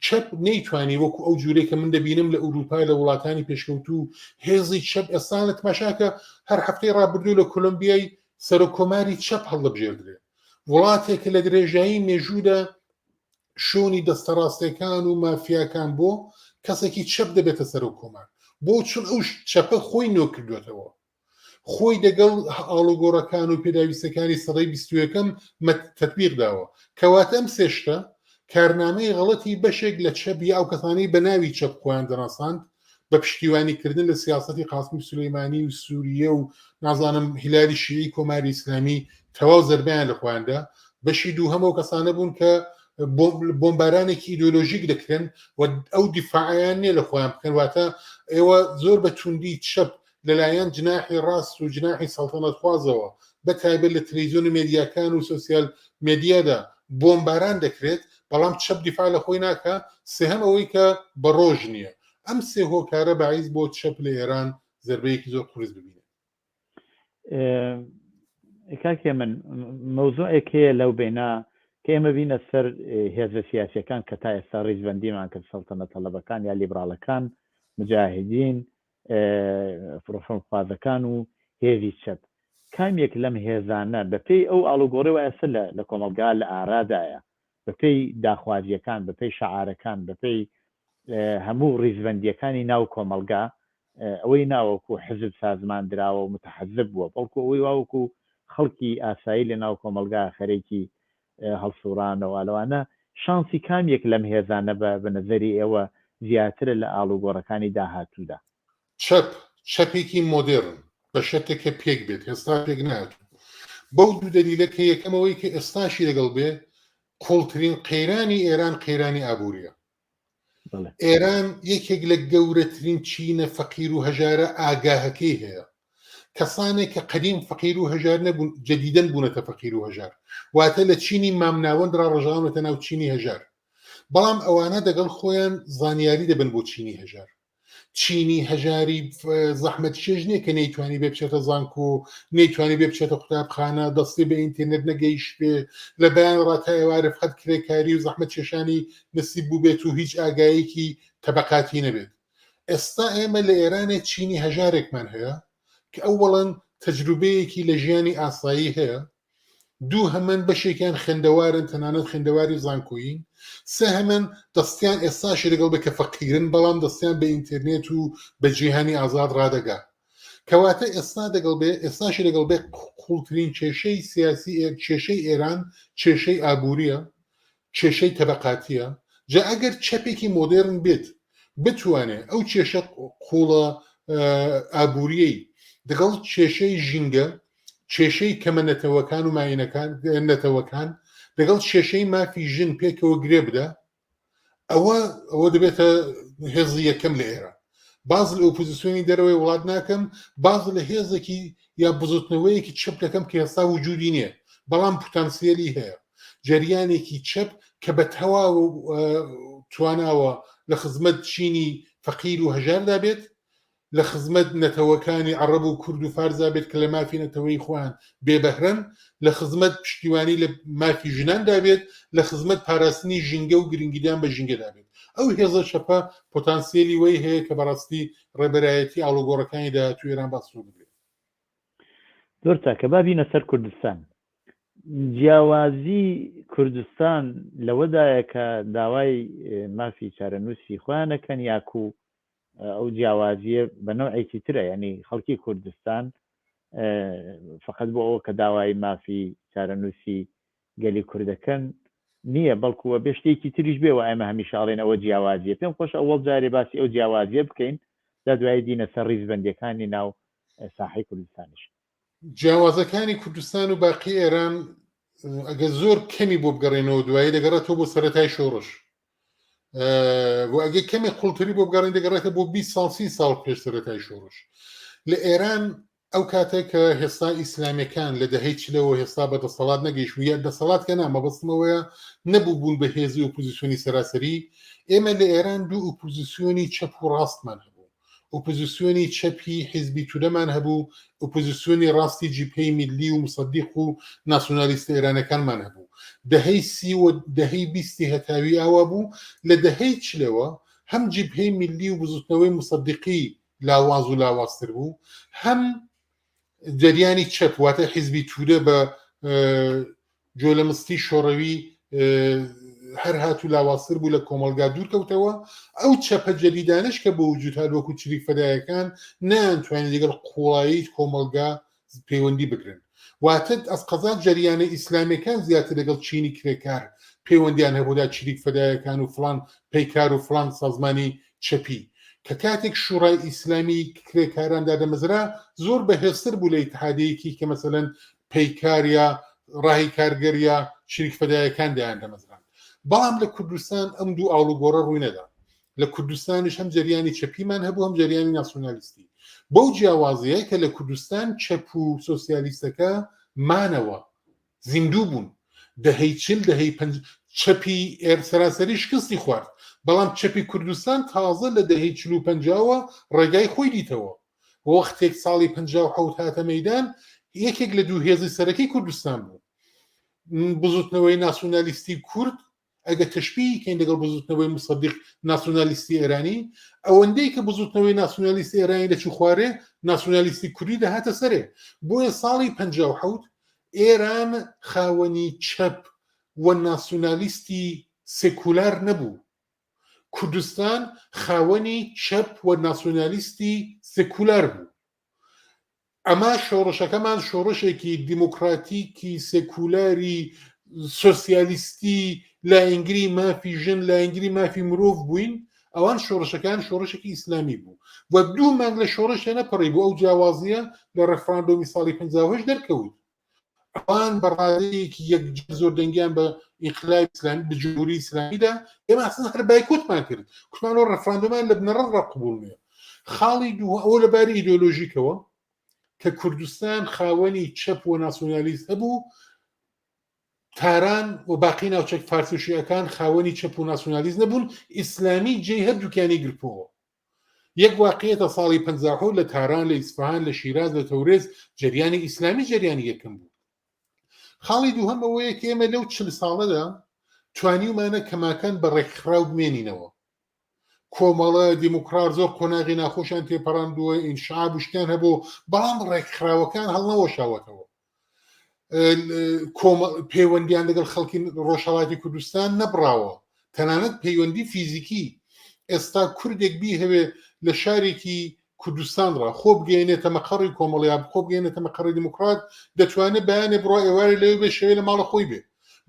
چەپ نەیتوانی وەکو ئەو جوورەی کە من دەبینم لە ئەوروپا لە وڵاتانی پێشکەوتوو هێزی چەپ ئێستا لە تماشاکە هەر هەفتەی ڕابردوو لە کۆلمبیای سەرۆک کۆماری چەپ هەڵدەبژێردرێ وڵاتێک لە درێژایی مێژوودا شۆنی دەستەڕاستەکان و مافیاکان بۆ کەسێکی چەپ دەبێتە سەرۆک کۆمار بۆ چون ئەو چەپە خۆی نوێ کردوێتەوە خۆی دەگەڵ ئاڵوگۆڕەکان و پێداویستەکانی سەدەی بیستویەکەم تەتبیق داوە. کەواتە ئەم سێ شتە، کارنامەی غەڵەتی بەشێک لە چەپ یا ئەو کەسانەی بە ناوی چەپ خۆیان دەناساند بە پشتیوانی کردن لە سیاسەتی قاسمی سولەیمانی و سوریە و نازانم هیلالی شیعی کۆماری ئیسلامی تەواو زەربەیان لە خۆیان دا. بەشی دووهەم ئەو کەسانە بوون کە بۆمبارانێکی ئیدۆلۆژیک دەکرێن و ئەو دیفاعیان نییە لە خۆیان بکەن واتە ئێوە زۆر بە توندی چەپ لەلایەن جناحی ڕاست و جناحی سەڵتەنەتخوازەوە بە تایبەت لە تلەیزیۆن و مێدیاکان و سۆسیال مێدیادا بۆمباران دەکرێت، بەڵام چەپ دیفاع لە خۆی ناکا، سێهەم ئەوەی کە بە ڕۆژ نییە. ئەم سێ هۆکارە باعیس بۆ چەپ لە ئێران زەربەیەکی زۆر قورس ببینێت. کاک هێمن مەوزوعێک هەیە لەو بەینا کە ئێمە بینە سەر هێزە سیاسیەکان کە تا ئێستا ڕیزبەندیمان کرد سەڵتەنەت تەڵەبەکان یا لیبراڵەکان مجاهدین ڕفۆرمخوازەکان و هێزی چەپ. کام یەک لەم هێزانە بە پێی ئەو ئاڵوگۆڕی وا ئێستا لە لە کۆمەڵگا لە ئارادایە، بە پێی داخوازییەکان، بە پێی شەعارەکان، بە پێی هەموو ڕیزبەندییەکانی ناو کۆمەڵگا، ئەوەی نا وەکوو حزب سازمان دراوە و متحزب بووە، بەڵکوو ئەوەی وا وەکوو خەڵکی ئاسایی لە ناو کۆمەڵگا خەرێکی هەڵسوڕانەوە لەوانە شانسی کام یەک لەم هێزانە بە بە نەزەری ئێوە زیاترە لە ئاڵوگۆڕەکانی داهاتوودا؟ چەپ، چەپێکی مۆدێڕن، بە شەرتێک کە پێک بێت، ئێستا پێک نەهاتوو. بەو دوو دەلیلە کە یەکەم ئەوەی کە ئێستاشی لەگەڵ بێ، قووڵترین قەیرانی ئێران قەیرانی ئابوورییە. ئێران یەکێک لە گەورەترین چینە فەقیر و هەژارە ئاگاهەکەی هەیە. کەسانێک کە قەدیم فەقیر و هەژار نەبوون، جەدیدەن بوونەتە فەقیر و هەژار. واتە لە چینی مامناوەند ڕاڕژاونەتە ناو چینی هەژار. بەڵام ئەوانە دەگەڵ خۆیان زانیاری دەبن بۆ چینی هەژار. چینی هەژاری زەحمەتکێش نییە کە نەیتوانی بێ بچێتە زانکۆ، نەیتوانی بێ بچێتە قوتابخانە، دەستی بە ئینتەرنێت نەگەیشتبێ، لە بەیان ڕا تا ئێوارە فقط کرێکاری و زەحمەتکێشانی نسیب بووبێت و هیچ ئاگایەکی تەبەقاتی نەبێت. ئێستا ئێمە لە ئێرانێ چینی هەژارێکمان هەیە کە ئەوەڵەن تەجروبەیەکی لە ژیانی ئاسایی هەیە، دووهەمەن بەشێکیان خوێندەوارن تەنانەت خوێندەواری زانکۆیین، سێهەمەن دەستیان ئێستاشی لەگەڵ بێ کە فەقیرن بەڵام دەستیان بە ئینتێرنێت و بە جیهانی ئازاد ڕادەگا. کەواتە ئێستا دەگەڵ بێ ئێستاشی لەگەڵ بێ قووڵترین کێشەی سیاسی کێشەی ئێران کێشەی ئابوورییە، کێشەی تەبەقاتییە، جا ئەگەر چەپێکی مۆدێرن بێت بتوانێ ئەو کێشە قووڵە ئابوورییەی دەگەڵ کێشەی ژینگە، کێشەی کەمە نەتەوەکان و ماینەکان نەتەوەکان دەگەڵ کێشەی مافی ژن پێکەوە گرێ بدا، ئەوە ئەوە دەبێتە هێزی یەکەم لە ئێران. باز لە ئۆپۆزیسیۆنی دەرەوەی وڵات ناکەم، باز لە هێزێکی یا بزوتنەوەیەکی چەپ دەکەم کە ئێستا وجودی نییە، بەڵام پوتانسیەلی هەیە. جەریانێکی چەپ کە بە تەواو تواناوە لە خزمەت چینی فەقیر و هەژاردا بێت، لە خزمەت نەتەوەکانی عەڕەب و کورد و فارسدا بێت کە لە مافی نەتەوەیی خۆیان بێ بەهرەن، لە خزمەت پشتیوانی لە مافی ژناندا بێت، لە خزمەت پاراستنی ژینگە و گرنگیدان بە ژینگەدا بێت. ئەو هێزە چەپە پۆتانسیەلی وەی هەیە کە بەڕاستی ڕێبەرایەتی ئاڵوگۆڕەکانی داهاتووی ئێران بە ئەستۆ بگرێت. زۆر چاکە با بینە سەر کوردستان. جیاوازی کوردستان لەوەدایە کە داوای مافی چارەنووسی خۆیان ئەکەن یاکو ئەو جیاوازییە بە نەوعێکی ترە یانی خەڵکی کوردستان فقط بۆ ئەوە کە داوای مافی چارەنووسی گەلی کوردەکەن نییە بەڵکو بێ شتێکی تریش بێ و ئێمە هەمیشە ئەڵێن ئەوە جیاوازیە پێم خۆش ئەوەڵ جارێ باسی ئەو جیاوازیە بکەین دا دوایی دینە سەر ڕیزبەندیەکانی ناو ساحەی کوردستانیش. جیاوازەکانی کوردستان و باقی ئێران ئەگەر زۆر کەمی بۆ بگەڕێنەوە دوایی دەگەڕێتەوە بۆ سەرەتای شۆڕش و ئەگەر کەمی قوڵتری بۆ بگەڕێن دەگەڕێتە بۆ 20 ساڵ 30 ساڵ پێش سەرەتای شۆڕش لە ئێران ئەو کاتێک کە هێستا ئیسلامیەکان لە دەهەی چلەوە هێستا بە دەسەڵات نەگەیشت یا دەسەڵات کە نا مەبەستمەوەیە نەبوو بوون بە هێزی ئۆپۆزیسیۆنی سەراسەری ئێمە لە ئێران دوو ئۆپۆزیسیۆنی چەپ و ڕاستمان هەبوو ئۆپۆزیسیۆنی چەپی حیزبی تودەمان هەبوو، ئۆپۆزیسیۆنی ڕاستی جیبهەی میللی و موسەدیق و ناسیۆنالیستە ئێرانەکانمان هەبوو. دەهەی سی و دەهەی بیستی هەتاوی ئاوا بوو، لە دەهەی چلەوە هەم جیبهەی میللی و بزوتنەوەی موسەدیقی لاواز و لاوازتر بوو، هەم جەریانی چەپ واتە حیزبی تورە بە جۆلەمستی شۆڕەوی هەر هات و لاوازتر بوو لە کۆمەڵگا دوور کەوتەوە ئەو چەپە جەدیدانش کە بۆ وجود هات وەکو چریک فەدایەکان نەیانتوانی لەگەڵ قوڵایی کۆمەڵگا پەیوەندی بگرن واتە ئەس قەزا جەریانە ئیسلامیەکان زیاتر لەگەڵ چینی کرێکار پەیوەندیان هەبوودا چریک فەدایەکان و فلان پەیکار و فلان سازمانی چەپی کە کاتێک شوڕای ئیسلامی کرێکاران دادەمەزرا زۆر بەهێزتر بوو لە ئیتحادەیەکی کە مەسەلەن پەیکار یا ڕاهی کارگەر یا شریک فەدایەکان دایان دەمەزران بەڵام لە کوردستان ئەم دوو ئاڵوگۆڕە ڕووی نەدا لە کوردستانیش هەم جەریانی چەپیمان هەبوو هەم جەریانی ناسیۆنالیستی بەو جیاوازیە کە لە کوردستان چەپ و سۆسیالیستەکە مانەوە زیندوو بوون دەهەی چل دەهەی پەنج چەپی ئێر سەراسەری شکستی خوارد بەڵام چەپی کوردستان تازە لە دەهەی چل و پەنجاوە ڕێگای خۆی دیتەوە وەختێک ساڵی 57 هاتە مەدان یەکێک لە دوو هێزی سەرەکی کوردستان بوو بزوتنەوەی ناسیۆنالیستی کورد. ئەگە تەشبیهی کەین لەگەڵ بزوتنەوەی موسەدیق ناسیۆنالیستی ئێرانی، ئەوەندەی کە بزوتنەوەی ناسیۆنالیستی ئێرانی دەچوو خوارێ، ناسیۆنالیستی کوردی دەهاتە سەرێ. بۆیە ساڵی 57 ئێران خاوەنی چەپ و ناسیۆنالیستی سێکولار نەبوو. کوردستان خاوەنی چەپ و ناسیۆنالیستی سێکولار بوو. ئەمە شۆڕشەکەمان شۆڕشێکی دیموکراتیکی سێکولاری سۆسیالیستی لایەنگری مافی ژن لایەنگری مافی مرۆڤ بووین ئەوان شۆڕشەکان شۆڕشێکی ئیسلامی بوو و دوو مانگ لە شۆڕش تێنەپەڕی بوو ئەو جیاوازیە لە ڕێفراندۆمی ساڵی 58 دەرکەوت ئەوان بە ڕادەیەکی یەکجار زۆر دەنگیان بە ئینقلابی ئیسلامی بە جمهوری ئیسلامیدا ئێمە ئەسڵەن هەر بایکۆتمان کرد کوتمان ئەو ڕێفراندۆمان لە بنەڕەتڕا قبوڵ نییە خاڵی دوو ئەوە لە باری ئیدۆلۆژیکەوە کە کوردستان خاوەنی چەپ و ناسیۆنالیست هەبوو تاران و باقی ناوچە فارسی و شیعەکان خاوەنی چەپ و ناسیۆنالیست نەبوون ئیسلامی جێی هەردووکیانی گرتەوە یەک واقعیەتە ساڵی 57 لە تاران لە ئیسفهان لە شیراز لە تەورێز جەریانی ئیسلامی جەریانی یەکەم بوو خاڵی دووهەم ئەوەیە کە ئێمە لەو چل ساڵەدا توانیومانە کەماکان بە ڕێکخراو بمێنینەوە کۆمەڵە دیموکرات زۆر قۆناغی ناخۆشیان تێپەڕاندووە ئینشعاب و شتیان هەبوو بەڵام ڕێکخراوەکان هەڵنەوەشاوەتەوە پەیوەندیان لەگەڵ خەڵکی ڕۆژهەڵاتی کوردستان نەبراوە تەنانەت پەیوەندی فیزیکی ئێستا کوردێک بیهەوێ لە شارێکی کوردستان ڕا خۆ بگەێنێتە مەقەڕی کۆمەڵیا خۆ بگەێنێتە مەقەڕی دیموکرات دەتوانێت بەیانێ بڕۆ ئێوارێ لەوێ بێ شەوێ لە ماڵە خۆی بێ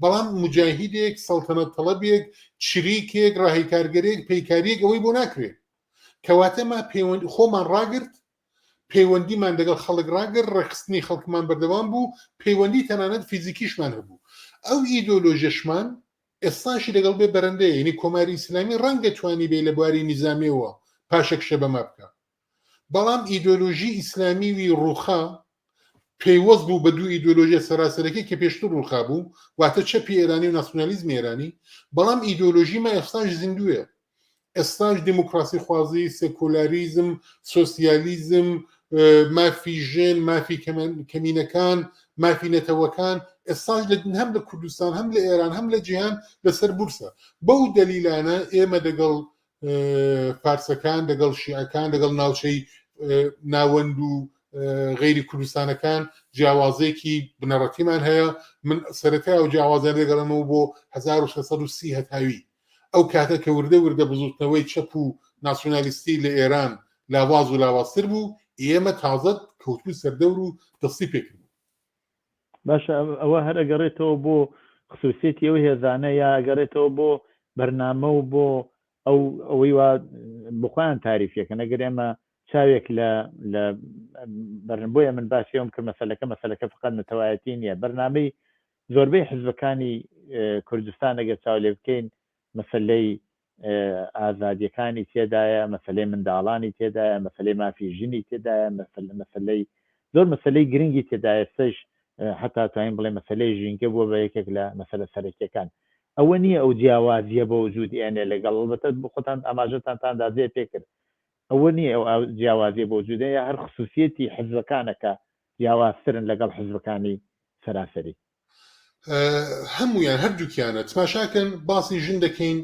بەڵام مجاهیدێک سەڵتەنەت تەڵەبێک چریکێک ڕاهیکارگەرێک پەیکاریەک ئەوەی بۆ ناکرێت کەواتە ما پەیوەند خۆمان ڕاگرت پەیوەندیمان لەگەڵ خەڵک ڕاگرت، ڕێکخستنی خەڵکمان بەردەوام بوو، پەیوەندی تەنانەت فیزیکیشمان هەبوو. ئەو ئیدۆلۆژیەشمان ئێستاشی لەگەڵ بێ بەرەندەیە، یەنی کۆماری ئیسلامی ڕەنگە توانیبێ لە بواری نیزامیەوە پاشەکشە بەمە بکا، بەڵام ئیدۆلۆژی ئیسلامی وی ڕووخا، پەیوەست بوو بە دوو ئیدۆلۆژیە سەراسەرەکەی کە پێشتر ڕووخابوو، واتە چەپی ئێرانی و ناسیونالیزمی ئێرانی، بەڵام ئیدۆلۆژی ما ئێستاش زیندوویە. ئێستاش دیموکراسیخوازی، سێکولاریزم، سۆسیالیزم، مافی ژن، مافی کەمینەکان، مافی نەتەوەکان ئێستاش لە هەم لە کوردستان هەم لە ئێران هەم لە جیهان لەسەر بورسە. بەو دەلیلانە ئێمە دەگەڵ فارسەکان، دەگەڵ شیعەکان، دەگەڵ ناوچەی ناوەند و غەیری کوردستانەکان جیاوازێکی بنەڕەتیمان هەیە. من سەرەتا ئەو جیاوازیانە دەگەڕێمەوە بۆ 1330 هەتاوی ئەو کاتە کە وردە وردە بزوتنەوەی چەپ و ناسیونالیستی لە ئێران لاواز و لاوازتر بوو، ئێمە تازە کەوتبوو سەردەور و دەستی پێکردبوو. باشە ئەوە هەر ئەگەڕێتەوە بۆ خسوسیەتی ئەو هێزانە یا ئەگەڕێتەوە بۆ بەرنامە و بۆ ئەو ئەوەی وا بۆخۆیان تاریفیەکەن ئەگەر ئێمە چاوێک لە لە بەرن بۆیە من باسی ئەوم کرد مەسەلەکە مەسەلەکە فقط نەتەوایەتی نییە بەرنامەی زۆربەی حزبەکانی کوردستان ئەگەر چاو لێ بکەین مەسەلەی ئازادیەکانی تێدایە مەسلەی منداڵانی تێدایە مەسلەی مافی ژنی تێدایە مەسلەی زۆر مەسلەی گرنگی تێدایە سەش حتا توانین بڵێ مەسلەی ژینگە بووە بە یەکێک لە مەسلە سەرەکیەکان ئەوە نییە ئەو جیاوازیە بە وجود ئێنێ لەگەڵ البتە خۆتان ئاماژەتان تان دازێ پێکرد ئەوە نییە ئەو جیاوازیە بە وجودە یا هەر خصوصیەتی حزبەکانە کە جیاوازترن لەگەڵ حزبەکانی سەراسەری. هەموویان هەردووکیانە تماشاکەن باسی ژن دەکەین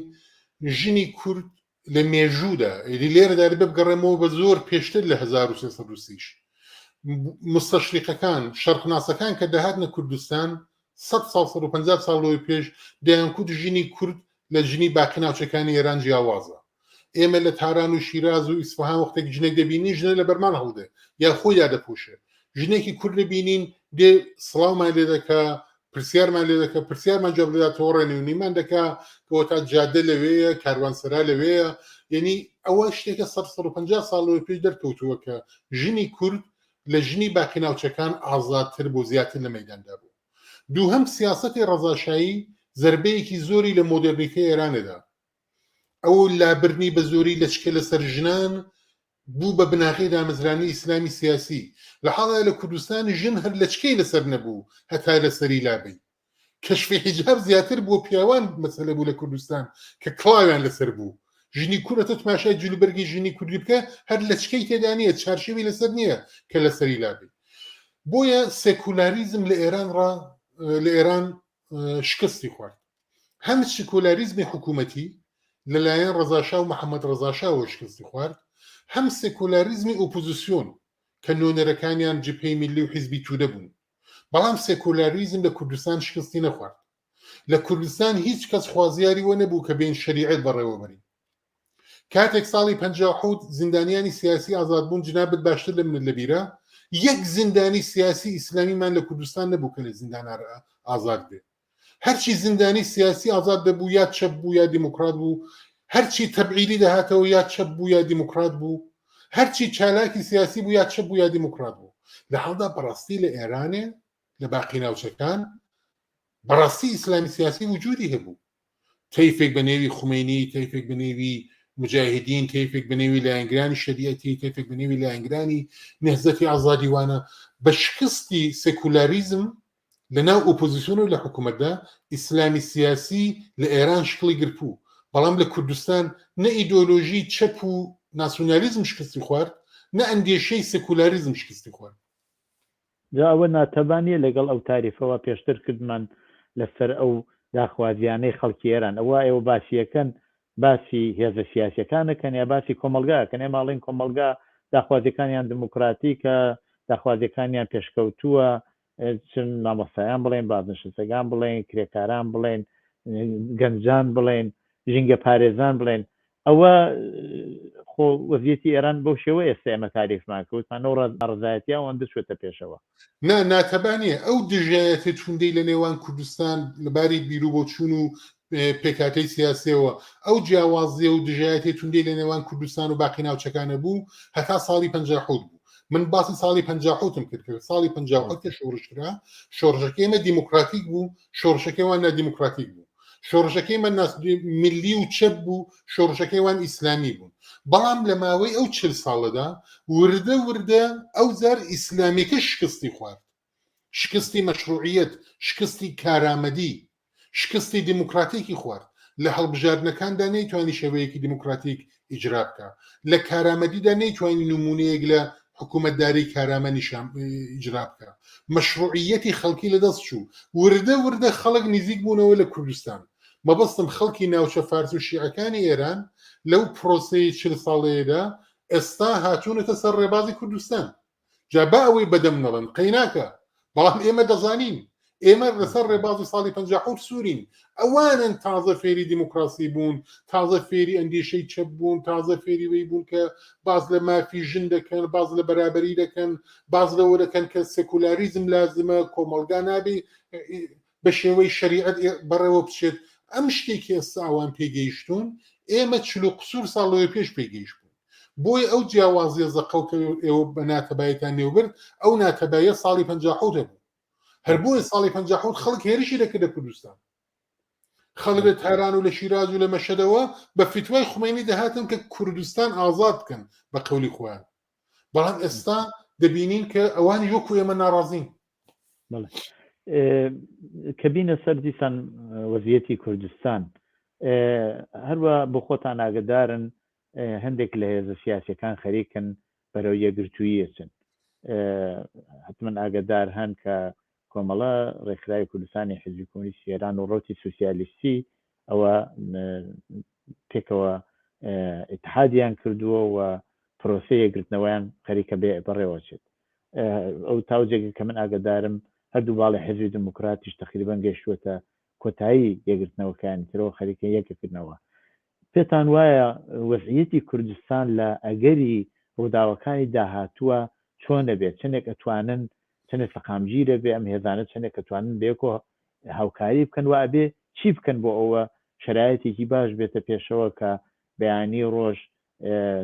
ژنی کورد لە مێژوودا ئیدی لێرەدا دەبێ بگەڕێمەوە بە زۆر پێشتر لە 1330 مستەشریقەکان شەرقناسەکان کە دەهاتنە کوردستان 100 ساڵ 150 ساڵ لەوەی پێش دەیانکوت ژنی کورد لە ژنی باقی ناوچەکانی ئێران جیاوازە ئێمە لە تاران و شیراز و ئیسفهان وەختێک ژنێک دەبینین ژنە لە بەرمان هەڵدێ یا خۆی دادەپۆشێ ژنێکی کورد دەبینین دێ سڵاومان لێ دەکا پرسیارمان لێ دەکا پرسیارمان جواب دەداتەوە ڕێنوێنیمان دەکا کەوە تا جادە لەوێیە کاروانسەرا لەوێیە یعنی ئەوە شتێکە 150 ساڵ لەوە پێش دەرکەوتووە کە ژنی کورد لە ژنی باقی ناوچەکان ئازادتر بوو زیاتر لە مەیداندا بوو دووهەم سیاسەتی ڕەزاشایی زربەیەکی زۆری لە مۆدێرنیتەی ئێرانێدا ئەو لابردنی بە زۆری لەچکە لەسەر ژنان بوو بە بناغەی دامەزرانی ئیسلامی سیاسی لە حاڵا لە کوردستان ژن هەر لەچکەی لەسەر نەبوو هەتا لەسەری لابەی کەشفی حیجاب زیاتر بۆ پیاوان مەسەلە بوو لە کوردستان کە کڵاویان لەسەر بوو ژنی کورە تۆ تماشای جلوبەرگی ژنی کوردی بکە هەر لەچکەی تێدا نییە چارشێوی لەسەر نییە کە لەسەری لابەی بۆیە سێکولاریزم لە ئێران ڕا لە ئێران شکستی خوارد. هەم سکولاریزمی حکوومەتی لەلایەن ڕەزاشا و محەممەد ڕەزاشاوە شکستی خوارد، هەم سکولاریزمی ئۆپۆزیسیۆن کە نوێنەرەکانیان جبهەی میللی و حیزبی تودە بوون. بەڵام سکولاریزم لە کوردستان شکستی نەخوارد. لە کوردستان هیچ کەس خوازیاری وە نەبوو کە بێین شەریعەت بەڕێوە بەرین. کاتێک ساڵی 57 زیندانیانی سیاسی ئازاد بوون جنابت باشتر لە منت لەبیرە یەک زیندانی سیاسی ئیسلامیمان لە کوردستان نەبوو کە لە زیندان ئازاد بێ. هەرچی زیندانی سیاسی ئازاد دەبوو یا چەپ بوو یا دیموکرات بوو، هەرچی تەبعیدی دەهاتەوە یا چەپ بوو یا دیموکرات بوو، هەرچی چالاکی سیاسی بوو یا چەپ بوو یا دیموکرات بوو. لە حاڵدا بەڕاستی لە ئێرانێ لە باقی ناوچەکان بەڕاستی ئیسلامی سیاسی وجودی هەبوو. تەیفێک بە نێوی خومەینی، تەیفێک بە نێوی مجاهدین، تەیفێک بە نێوی لایەنگرانی شەریعەتی، تەیفێک بە نێوی لایەنگرانی نهزەتی ئازادیوانە. بە شکستی سێکولاریزم لە ناو ئۆپۆزیسیۆن و لە حکوومەتدا ئیسلامی سیاسی لە ئێران شکڵی گرتبوو، بەڵام لە کوردستان نە ئیدۆلۆژی چەپ و ناسیونالیزم شکستی خوارد، نە ئەندێشەی سکولاریزم شکستی خوارد. جا ئەوە ناتەبا نییە لەگەڵ ئەو تاریفەوە پێشتر کردمان لەسەر ئەو داخوازیانەی خەڵکی ئێران، ئەوە ئێوە باسی ئەکەن باسی هێزە سیاسیەکان ئەکەن یا باسی کۆمەڵگا ئەکەن؟ ئێمە ئەڵێین کۆمەڵگا داخوازیەکانیان دموکراتیکە، داخوازیەکانیان پێشکەوتووە، چ مامۆستایان بڵێن، بازنشستەکان بڵێن، کرێکاران بڵێن، گەنجان بڵێن، ژینگە پارێزان بڵێن، ئەوە خۆ وەزیەتی ئێران بەو شێوە ئێستا ئێمە تاریفمان کرد، وتمان ئەو ناڕەزایەتیە ئەوەندە چووەتە پێشەوە. نا، ناتەبا نییە. ئەو دژایەتیە توندەی لە نێوان کوردستان لە باری بیروبۆچوون و پێکهاتەی سیاسیەوە، ئەو جیاوازیە و دژایەتیە توندەی لە نێوان کوردستان و باقی ناوچەکان هەبوو هەتا ساڵی 57 بوو. من باسی ساڵی 57م کرد کە ساڵی 57 کە شۆڕش کرا، شۆڕشەکەی ئێمە دیموکراتیک بوو، شۆڕشەکەی وان نادیموکراتیک بوو. شۆڕشەکەی من ملی و چەپ بوو، شۆڕشەکەی وان ئیسلامی بوون. بەڵام لە ماوەی ئەو 40 ساڵەدا وردە وردە ئەو جار ئیسلامیەکە شکستی خوارد. شکستی مەشروعیەت، شکستی کارامەدی، شکستی دیموکراتیکی خوارد. لە هەڵبژاردنەکاندا نەیتوانی شێوەیەکی دیموکراتیک ئیجرا بکا. لە کارامەدیدا نەیتوانی نموونەیەک لە حکوومەتداری کارامە نیشان ئیجرا بکا. مەشروعیەتی خەڵکی لەدەست چوو. وردە وردە خەڵک نیزیک بوونەوە لە کوردستان. مەبەستم خەڵکی ناوچە فارس و شیعەکانی ئێران لەو پرۆسەی 40 ساڵەیەدا ئێستا هاتوونەتە سەر ڕێبازی کوردستان. جا با ئەوەی بەدەم نەڵێن قەیناکە، بەڵام ئێمە دەزانین ئێمە لەسەر ڕێبازی ساڵی 57 سوورین. ئەوانن تازە فێری دیموکراسی بوون، تازە فێری ئەندێشەی چەپ بوون، تازە فێری وەی بوون کە باس لە مافی ژن دەکەن، باس لە بەرابەری دەکەن، باس لەوە دەکەن کە سێکولاریزم لازمە، کۆمەڵگا نابێ بە شێوەی شەریعەت بەڕێوە بچێت. ئەم شتێکی ئێستا ئەوان پێگەیشتوون، ئێمە 40 و قسوور ساڵ لەوێ پێش پێگەیشتبووین. بۆیە ئەو جیاوازیە زەقەو کە ئێوە بە ناتەبایتان نێوبرد، ئەو ناتەباییە ساڵی 57 هەبوو. هەر بۆیە ساڵی 57 خەڵک هێرشی دەکردە کوردستان. خەڵک لە تاران و لە شیراز و لە مەشهەدەوە بە فتوای خومەینی دەهاتن کە کوردستان ئازاد بکەن بە قەولی خۆیان. بەڵام ئێستا دەبینین کە ئەوانی وەکو ئێمە ناڕازین. کە بینە سەر دیسان وەزیەتی کوردستان، هەروە بۆ خۆتان ئاگدارن هەندێک لە هێزە سیاسیەکان خەریکن بەرەو یەکگرتوویی ئەچن. حتمەن ئاگەدار هەن کە کۆمەڵە، ڕێکخراوی کوردستانی حیزبی کۆمۆنیستی ئێران و ڕەوتی سوسیالیستی ئەوە پێکەوە ئیتحادیان کردووە و پرۆسەی یەکگرتنەوەیان خەریکە بێ بەڕێوەچێت. ئەو تاو جێگە کە من ئاگەدارم هەردوو باڵی حیزبی دێموکراتیش تەقریبەن گەیشتووەتە کۆتایی یەکگرتنەوەکانی ترەوە خەریکە یەکەکردنەوە. پێتان وایە وەزعیەتی کوردستان لە ئەگەری ڕووداوەکانی داهاتووە چۆن ئەبێت؟ چەندێک ئەتوانن چەندێک سەقامگیر ئەبێ ئەم هێزانە چەندێک ئەتوانن بەیەکەوە هاوکاری بکەن و ئەبێ چی بکەن بۆ ئەوە شەرایتێکی باش بێتە پێشەوە کە بەیانی ڕۆژ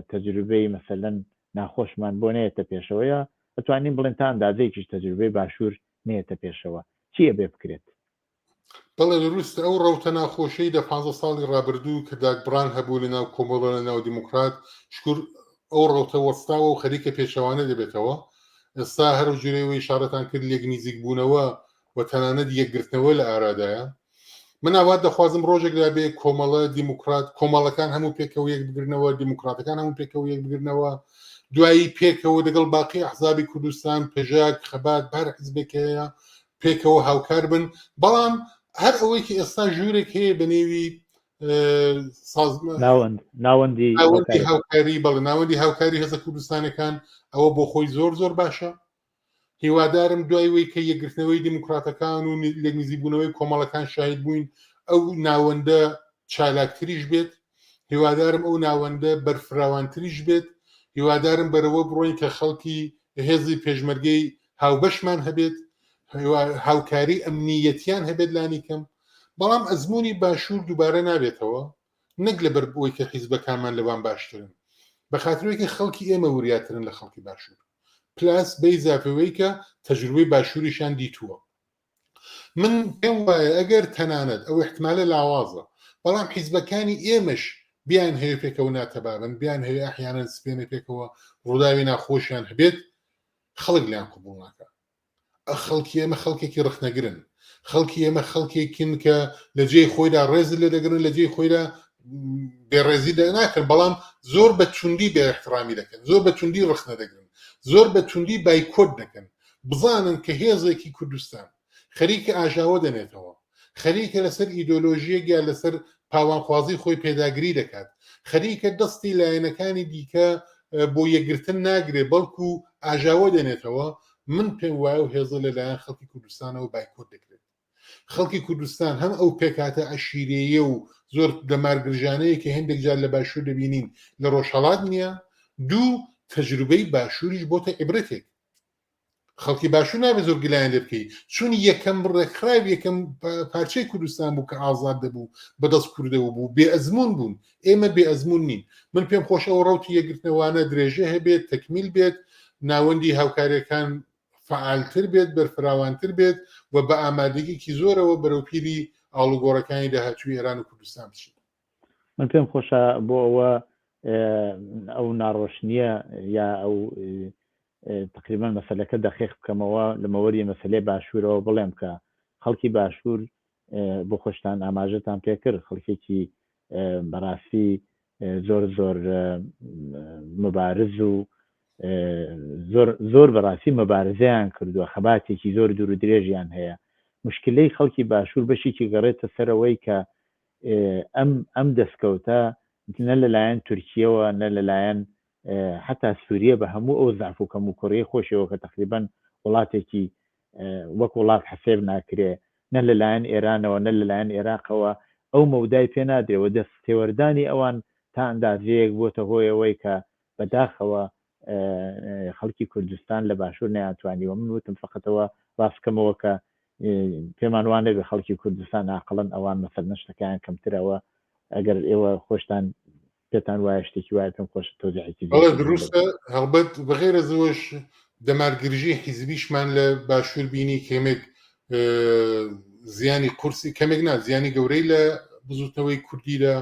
تەجروبەی مەسەلەن ناخۆشمان بۆ نەیەتە پێشەوە یا ئەتوانین بڵێن تا ئەندازەیەکیش تەجروبەی باشوور نەیەتە پێشەوە چی ئەبێ بکرێت؟ بەڵێ دروستە ئەو ڕەوتە ناخۆشەی دە پانزە ساڵی ڕابردوو کە داکبڕان هەبوو لە ناو کۆمەڵە لە ناو دیموکرات شکور ئەو ڕەوتە وەستاوە و خەریکە پێچەوانە دەبێتەوە ئێستا هەر جورەی وەی ئیشارەتان کرد لێک نیزیک بوونەوە و تەنانەت یەکگرتنەوە لە ئارادایە من ئاوات دەخوازم ڕۆژێک لا بێ کۆمەڵە دیموکرات کۆمەڵەکان هەموو پێکەوە یەک بگرنەوە دیموکراتەکان هەموو پێکەوە یەک بگرنەوە دوایی پێکەوە دەگەڵ باقی ئەحزابی کوردستان پەژاک خەبات بەر حزبێک هەیە پێکەوە هاوکار بن بەڵام هەر ئەوەی کە ئێستا ژوورێک هەیە بە نێوی ناوەند ناوەندی هاوکاری بەڵێ ناوەندی هاوکاری هێزە کوردستانەکان ئەوە بۆ خۆی زۆر زۆر باشە هیوادارم دوای وەی کە یەکگرتنەوەی دیموکراتەکان و لێکنزیکبوونەوەی کۆمەڵەکان شاهید بووین ئەو ناوەندە چالاکتریش بێت هیوادارم ئەو ناوەندە بەرفراوانتریش بێت هیوادارم بەرەوە بڕۆین کە خەڵکی هێزی پێشمەرگەی هاوبەشمان هەبێت هاوکاری ئەمنیەتیان هەبێت لانی کەم بەڵام ئەزمموی باشوور دووبارە نابێتەوە نەک لەبەر ئەوەی کە حیزبەکانمان لەوان باشترن بە خاترێکی خەڵکی ئێمە وریاترن لە خەڵکی باشوور پلاس بەی زافەوەی کە تەجروبەی باشووریشان دیتووە من پێم وایە ئەگەر تەنانەت ئەو احتمالە لاوازە بەڵام حیزبەکانی ئێمەش بیان هەیە پێکەوە ناتەبابن بیان هەیە ئەحیانەن سپێنە پێکەوە ڕووداوی ناخۆشیان هەبێت خەڵک لیان قبول ناکە خەڵکی ئێمە خەڵکێکی ڕخنەگرن خەڵکی ئێمە خەڵکێکن کە لە جێی خۆیدا ڕێز لێ دەگرن لە جێی خۆیدا بێڕێزی لێ ناکەن بەڵام زۆر بە توندی بێ احترامی دەکەن زۆر بە توندی ڕخنە دەگرن زۆر بە توندی بایکۆت دەکەن بزانن کە هێزێکی کوردستان خەریکە ئاژاوە دەنێتەوە خەریکە لەسەر ئیدۆلۆژیەک یا لەسەر پاوانخوازی خۆی پێداگری دەکات خەریکە دەستی لایەنەکانی دیکە بۆ یەکگرتن ناگرێ بەڵکو ئاژاوە دێنێتەوە من پێم وایە و هێزە لەلایەن خەڵکی کوردستانەوە بایکۆت دەکرێت خەڵکی کوردستان هەم ئەو پێکهاتە عەشیرەیە و زۆر دەمارگرژانەیە کە هێندێک جار لە باشوور دەبینین لە ڕۆژهەڵات نییە دوو تەجروبەی باشووریش بۆتە عیبرەتێک خەڵکی باشوور نابێت زۆر گلایان لێ بکەی چون یەکەم ڕێکخراو یەکەم پارچەی کوردستان بوو کە ئازاد دەبوو بەدەست کوردەوە بوو بێ ئەزمون بوون ئێمە بێ ئەزمون نین من پێم خۆش ئەو ڕوتی یەکگرتنەوانە درێژە هەبێت تەکمیل بێت ناوەندی هاوکاریەکان فعالتر بێت بەرفراوانتر بێت و بە ئامادەگیکی زۆرەوە بەرەو پیری ئاڵوگۆڕەکانی داهاتوی ئێران و کوردستان بچین. من پێم خۆشە بۆ ئەوە ئەو ناڕۆشنیە یا ئەو تقریبا مەسلەکە دەقیق بکەمەوە لە مەوەری مەسلەی باشوورەوە بڵێم کە خەڵکی باشوور بۆ خۆشتان ئاماژەتان پێکرد خەڵکێکی بەڕاستی زۆر زۆر مبارز و زۆر زۆر بەڕاستی مبارزەیان کردووە خەباتێکی زۆر دوور و درێژیان هەیە مشکلەی خەڵکی باشوور بەشێکی گەڕێتە سەرەوەی کە ئەم ئەم دەستکەوتە نە لەلایەن تورکیەوە نە لەلایەن حتا سووریە بە هەموو ئەو زعف و کەم و کوڕی خۆشیەوە کە تقریبان وڵاتێکی وەک وڵات حەسێب ناکرێ نە لەلایەن ئێرانەوە نە لەلایەن ئێراقەوە ئەو مەودای پێ نادرێ و دەست تێوەردانی ئەوان تا ئەندازەیەک بۆتە هۆیەوەی کە بەداخەوە خەڵکی کوردستان لە باشوور نەیانتوانیوە من وتم فقەتەوە ڕاستکەمەوە کە پێمان وان نەبێ خەڵکی کوردستان ئاقڵن ئەوان مەسەلەن شتەکەیان کەمترەوە ئەگەر ئێوە خۆشتان پێتان وایە شتێکی وایە پێم خۆشە تۆزیحێکی بەڵێ دروستە هەڵبەت بەغێرە زۆش دەمارگرژی حیزبیشمان لە باشوور بینی کەمێک زیانی قورسی کەمێک نا زیانی گەورەی لە بزوتنەوەی کوردیدا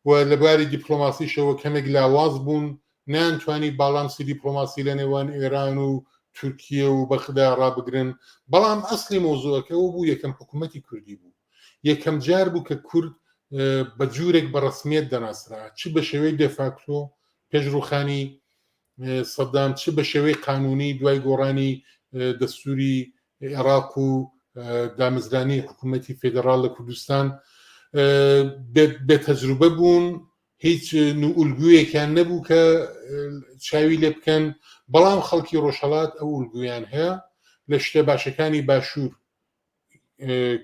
و لە باری دیپلۆماسیشەوە کەمێک لاواز بوون نەیانتوانی باڵانسی دیپلۆماسی لە نێوان ئێران و تورکیە و بەغدا ڕابگرن، بەڵام ئەسڵی مەوزوعەکە ئەوە بوو یەکەم حکوومەتی کوردی بوو. یەکەم جار بوو کە کورد بە جورێک بە ڕەسمیەت دەناسرا، چ بە شێوەی دێفاکتۆ پێش ڕووخانی سەدام، چ بە شێوەی قانوونی دوای گۆڕانی دەستووری عێراق و دامەزرانی حکوومەتی فێدەراڵ لە کوردستان بێ تەجروبە بوون هیچ ئولگویەکیان نەبوو کە چاوی لێ بکەن بەڵام خەڵکی ڕۆژهەڵات ئەو ئولگویان هەیە لە شتە باشەکانی باشوور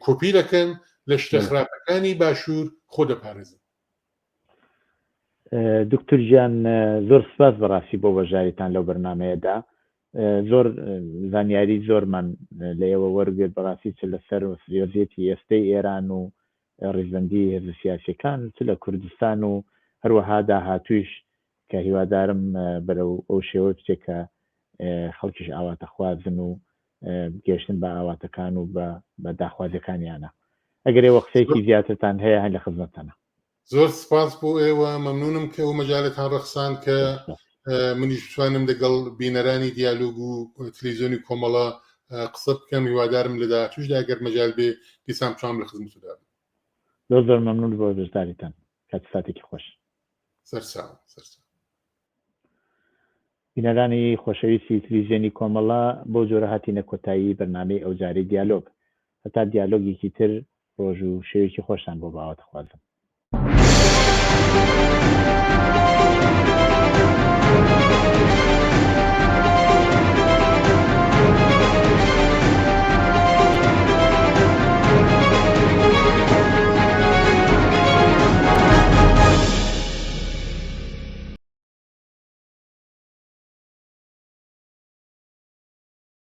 کۆپی دەکەن لە شتە خراپەکانی باشوور خۆ دەپارێزن دکتور گیان زۆر سپاس بەڕاستی بۆ بەشداریتان لەو بەرنمەیەدا زۆر زانیاری زۆرمان لە ئێوە وەرگرت بەڕاستی چ لەسەر وەزیەتی ئێستەی ئێران و ڕیزبەندی هێزە سیاسیەکان چ لە کوردستان و هەروەها داهاتوویش کە هیوادارم بەرەو ئەو شێوە بچێت کە خەڵکیش ئاواتەخوازن و گەشتن بە ئاواتەکان و بە داخوازیەکانیانە ئەگەر ئێوە قسەیەکی زیاترتان هەیە هەر لە خزمەتتانە. زۆر سپاس بۆ ئێوە مەمنونم کە ئەو مەجالتان ڕەخسان کە منیش بتوانم لەگەڵ بینەرانی دیالۆگ و تلیزیۆنی کۆمەڵە قسە بکەم هیوادارم لە داهاتووشدا گەر مەجال بێ دیسان بتوانم لە خزمەتدا بم. زۆر زۆر مەمنون بۆ بەشداریتان کات ساتێکی خۆش. سەرچاو سەرچاو. بینەرانی خۆشەویستی تلیزیۆنی کۆمەڵە بەو جۆرە هاتینە کۆتایی بەرنامەی ئەوجارەی دیالۆگ هەتا دیالۆگێکی تر. ڕۆژ و شەوێکی خۆشتان بۆ باوەتەخوازم.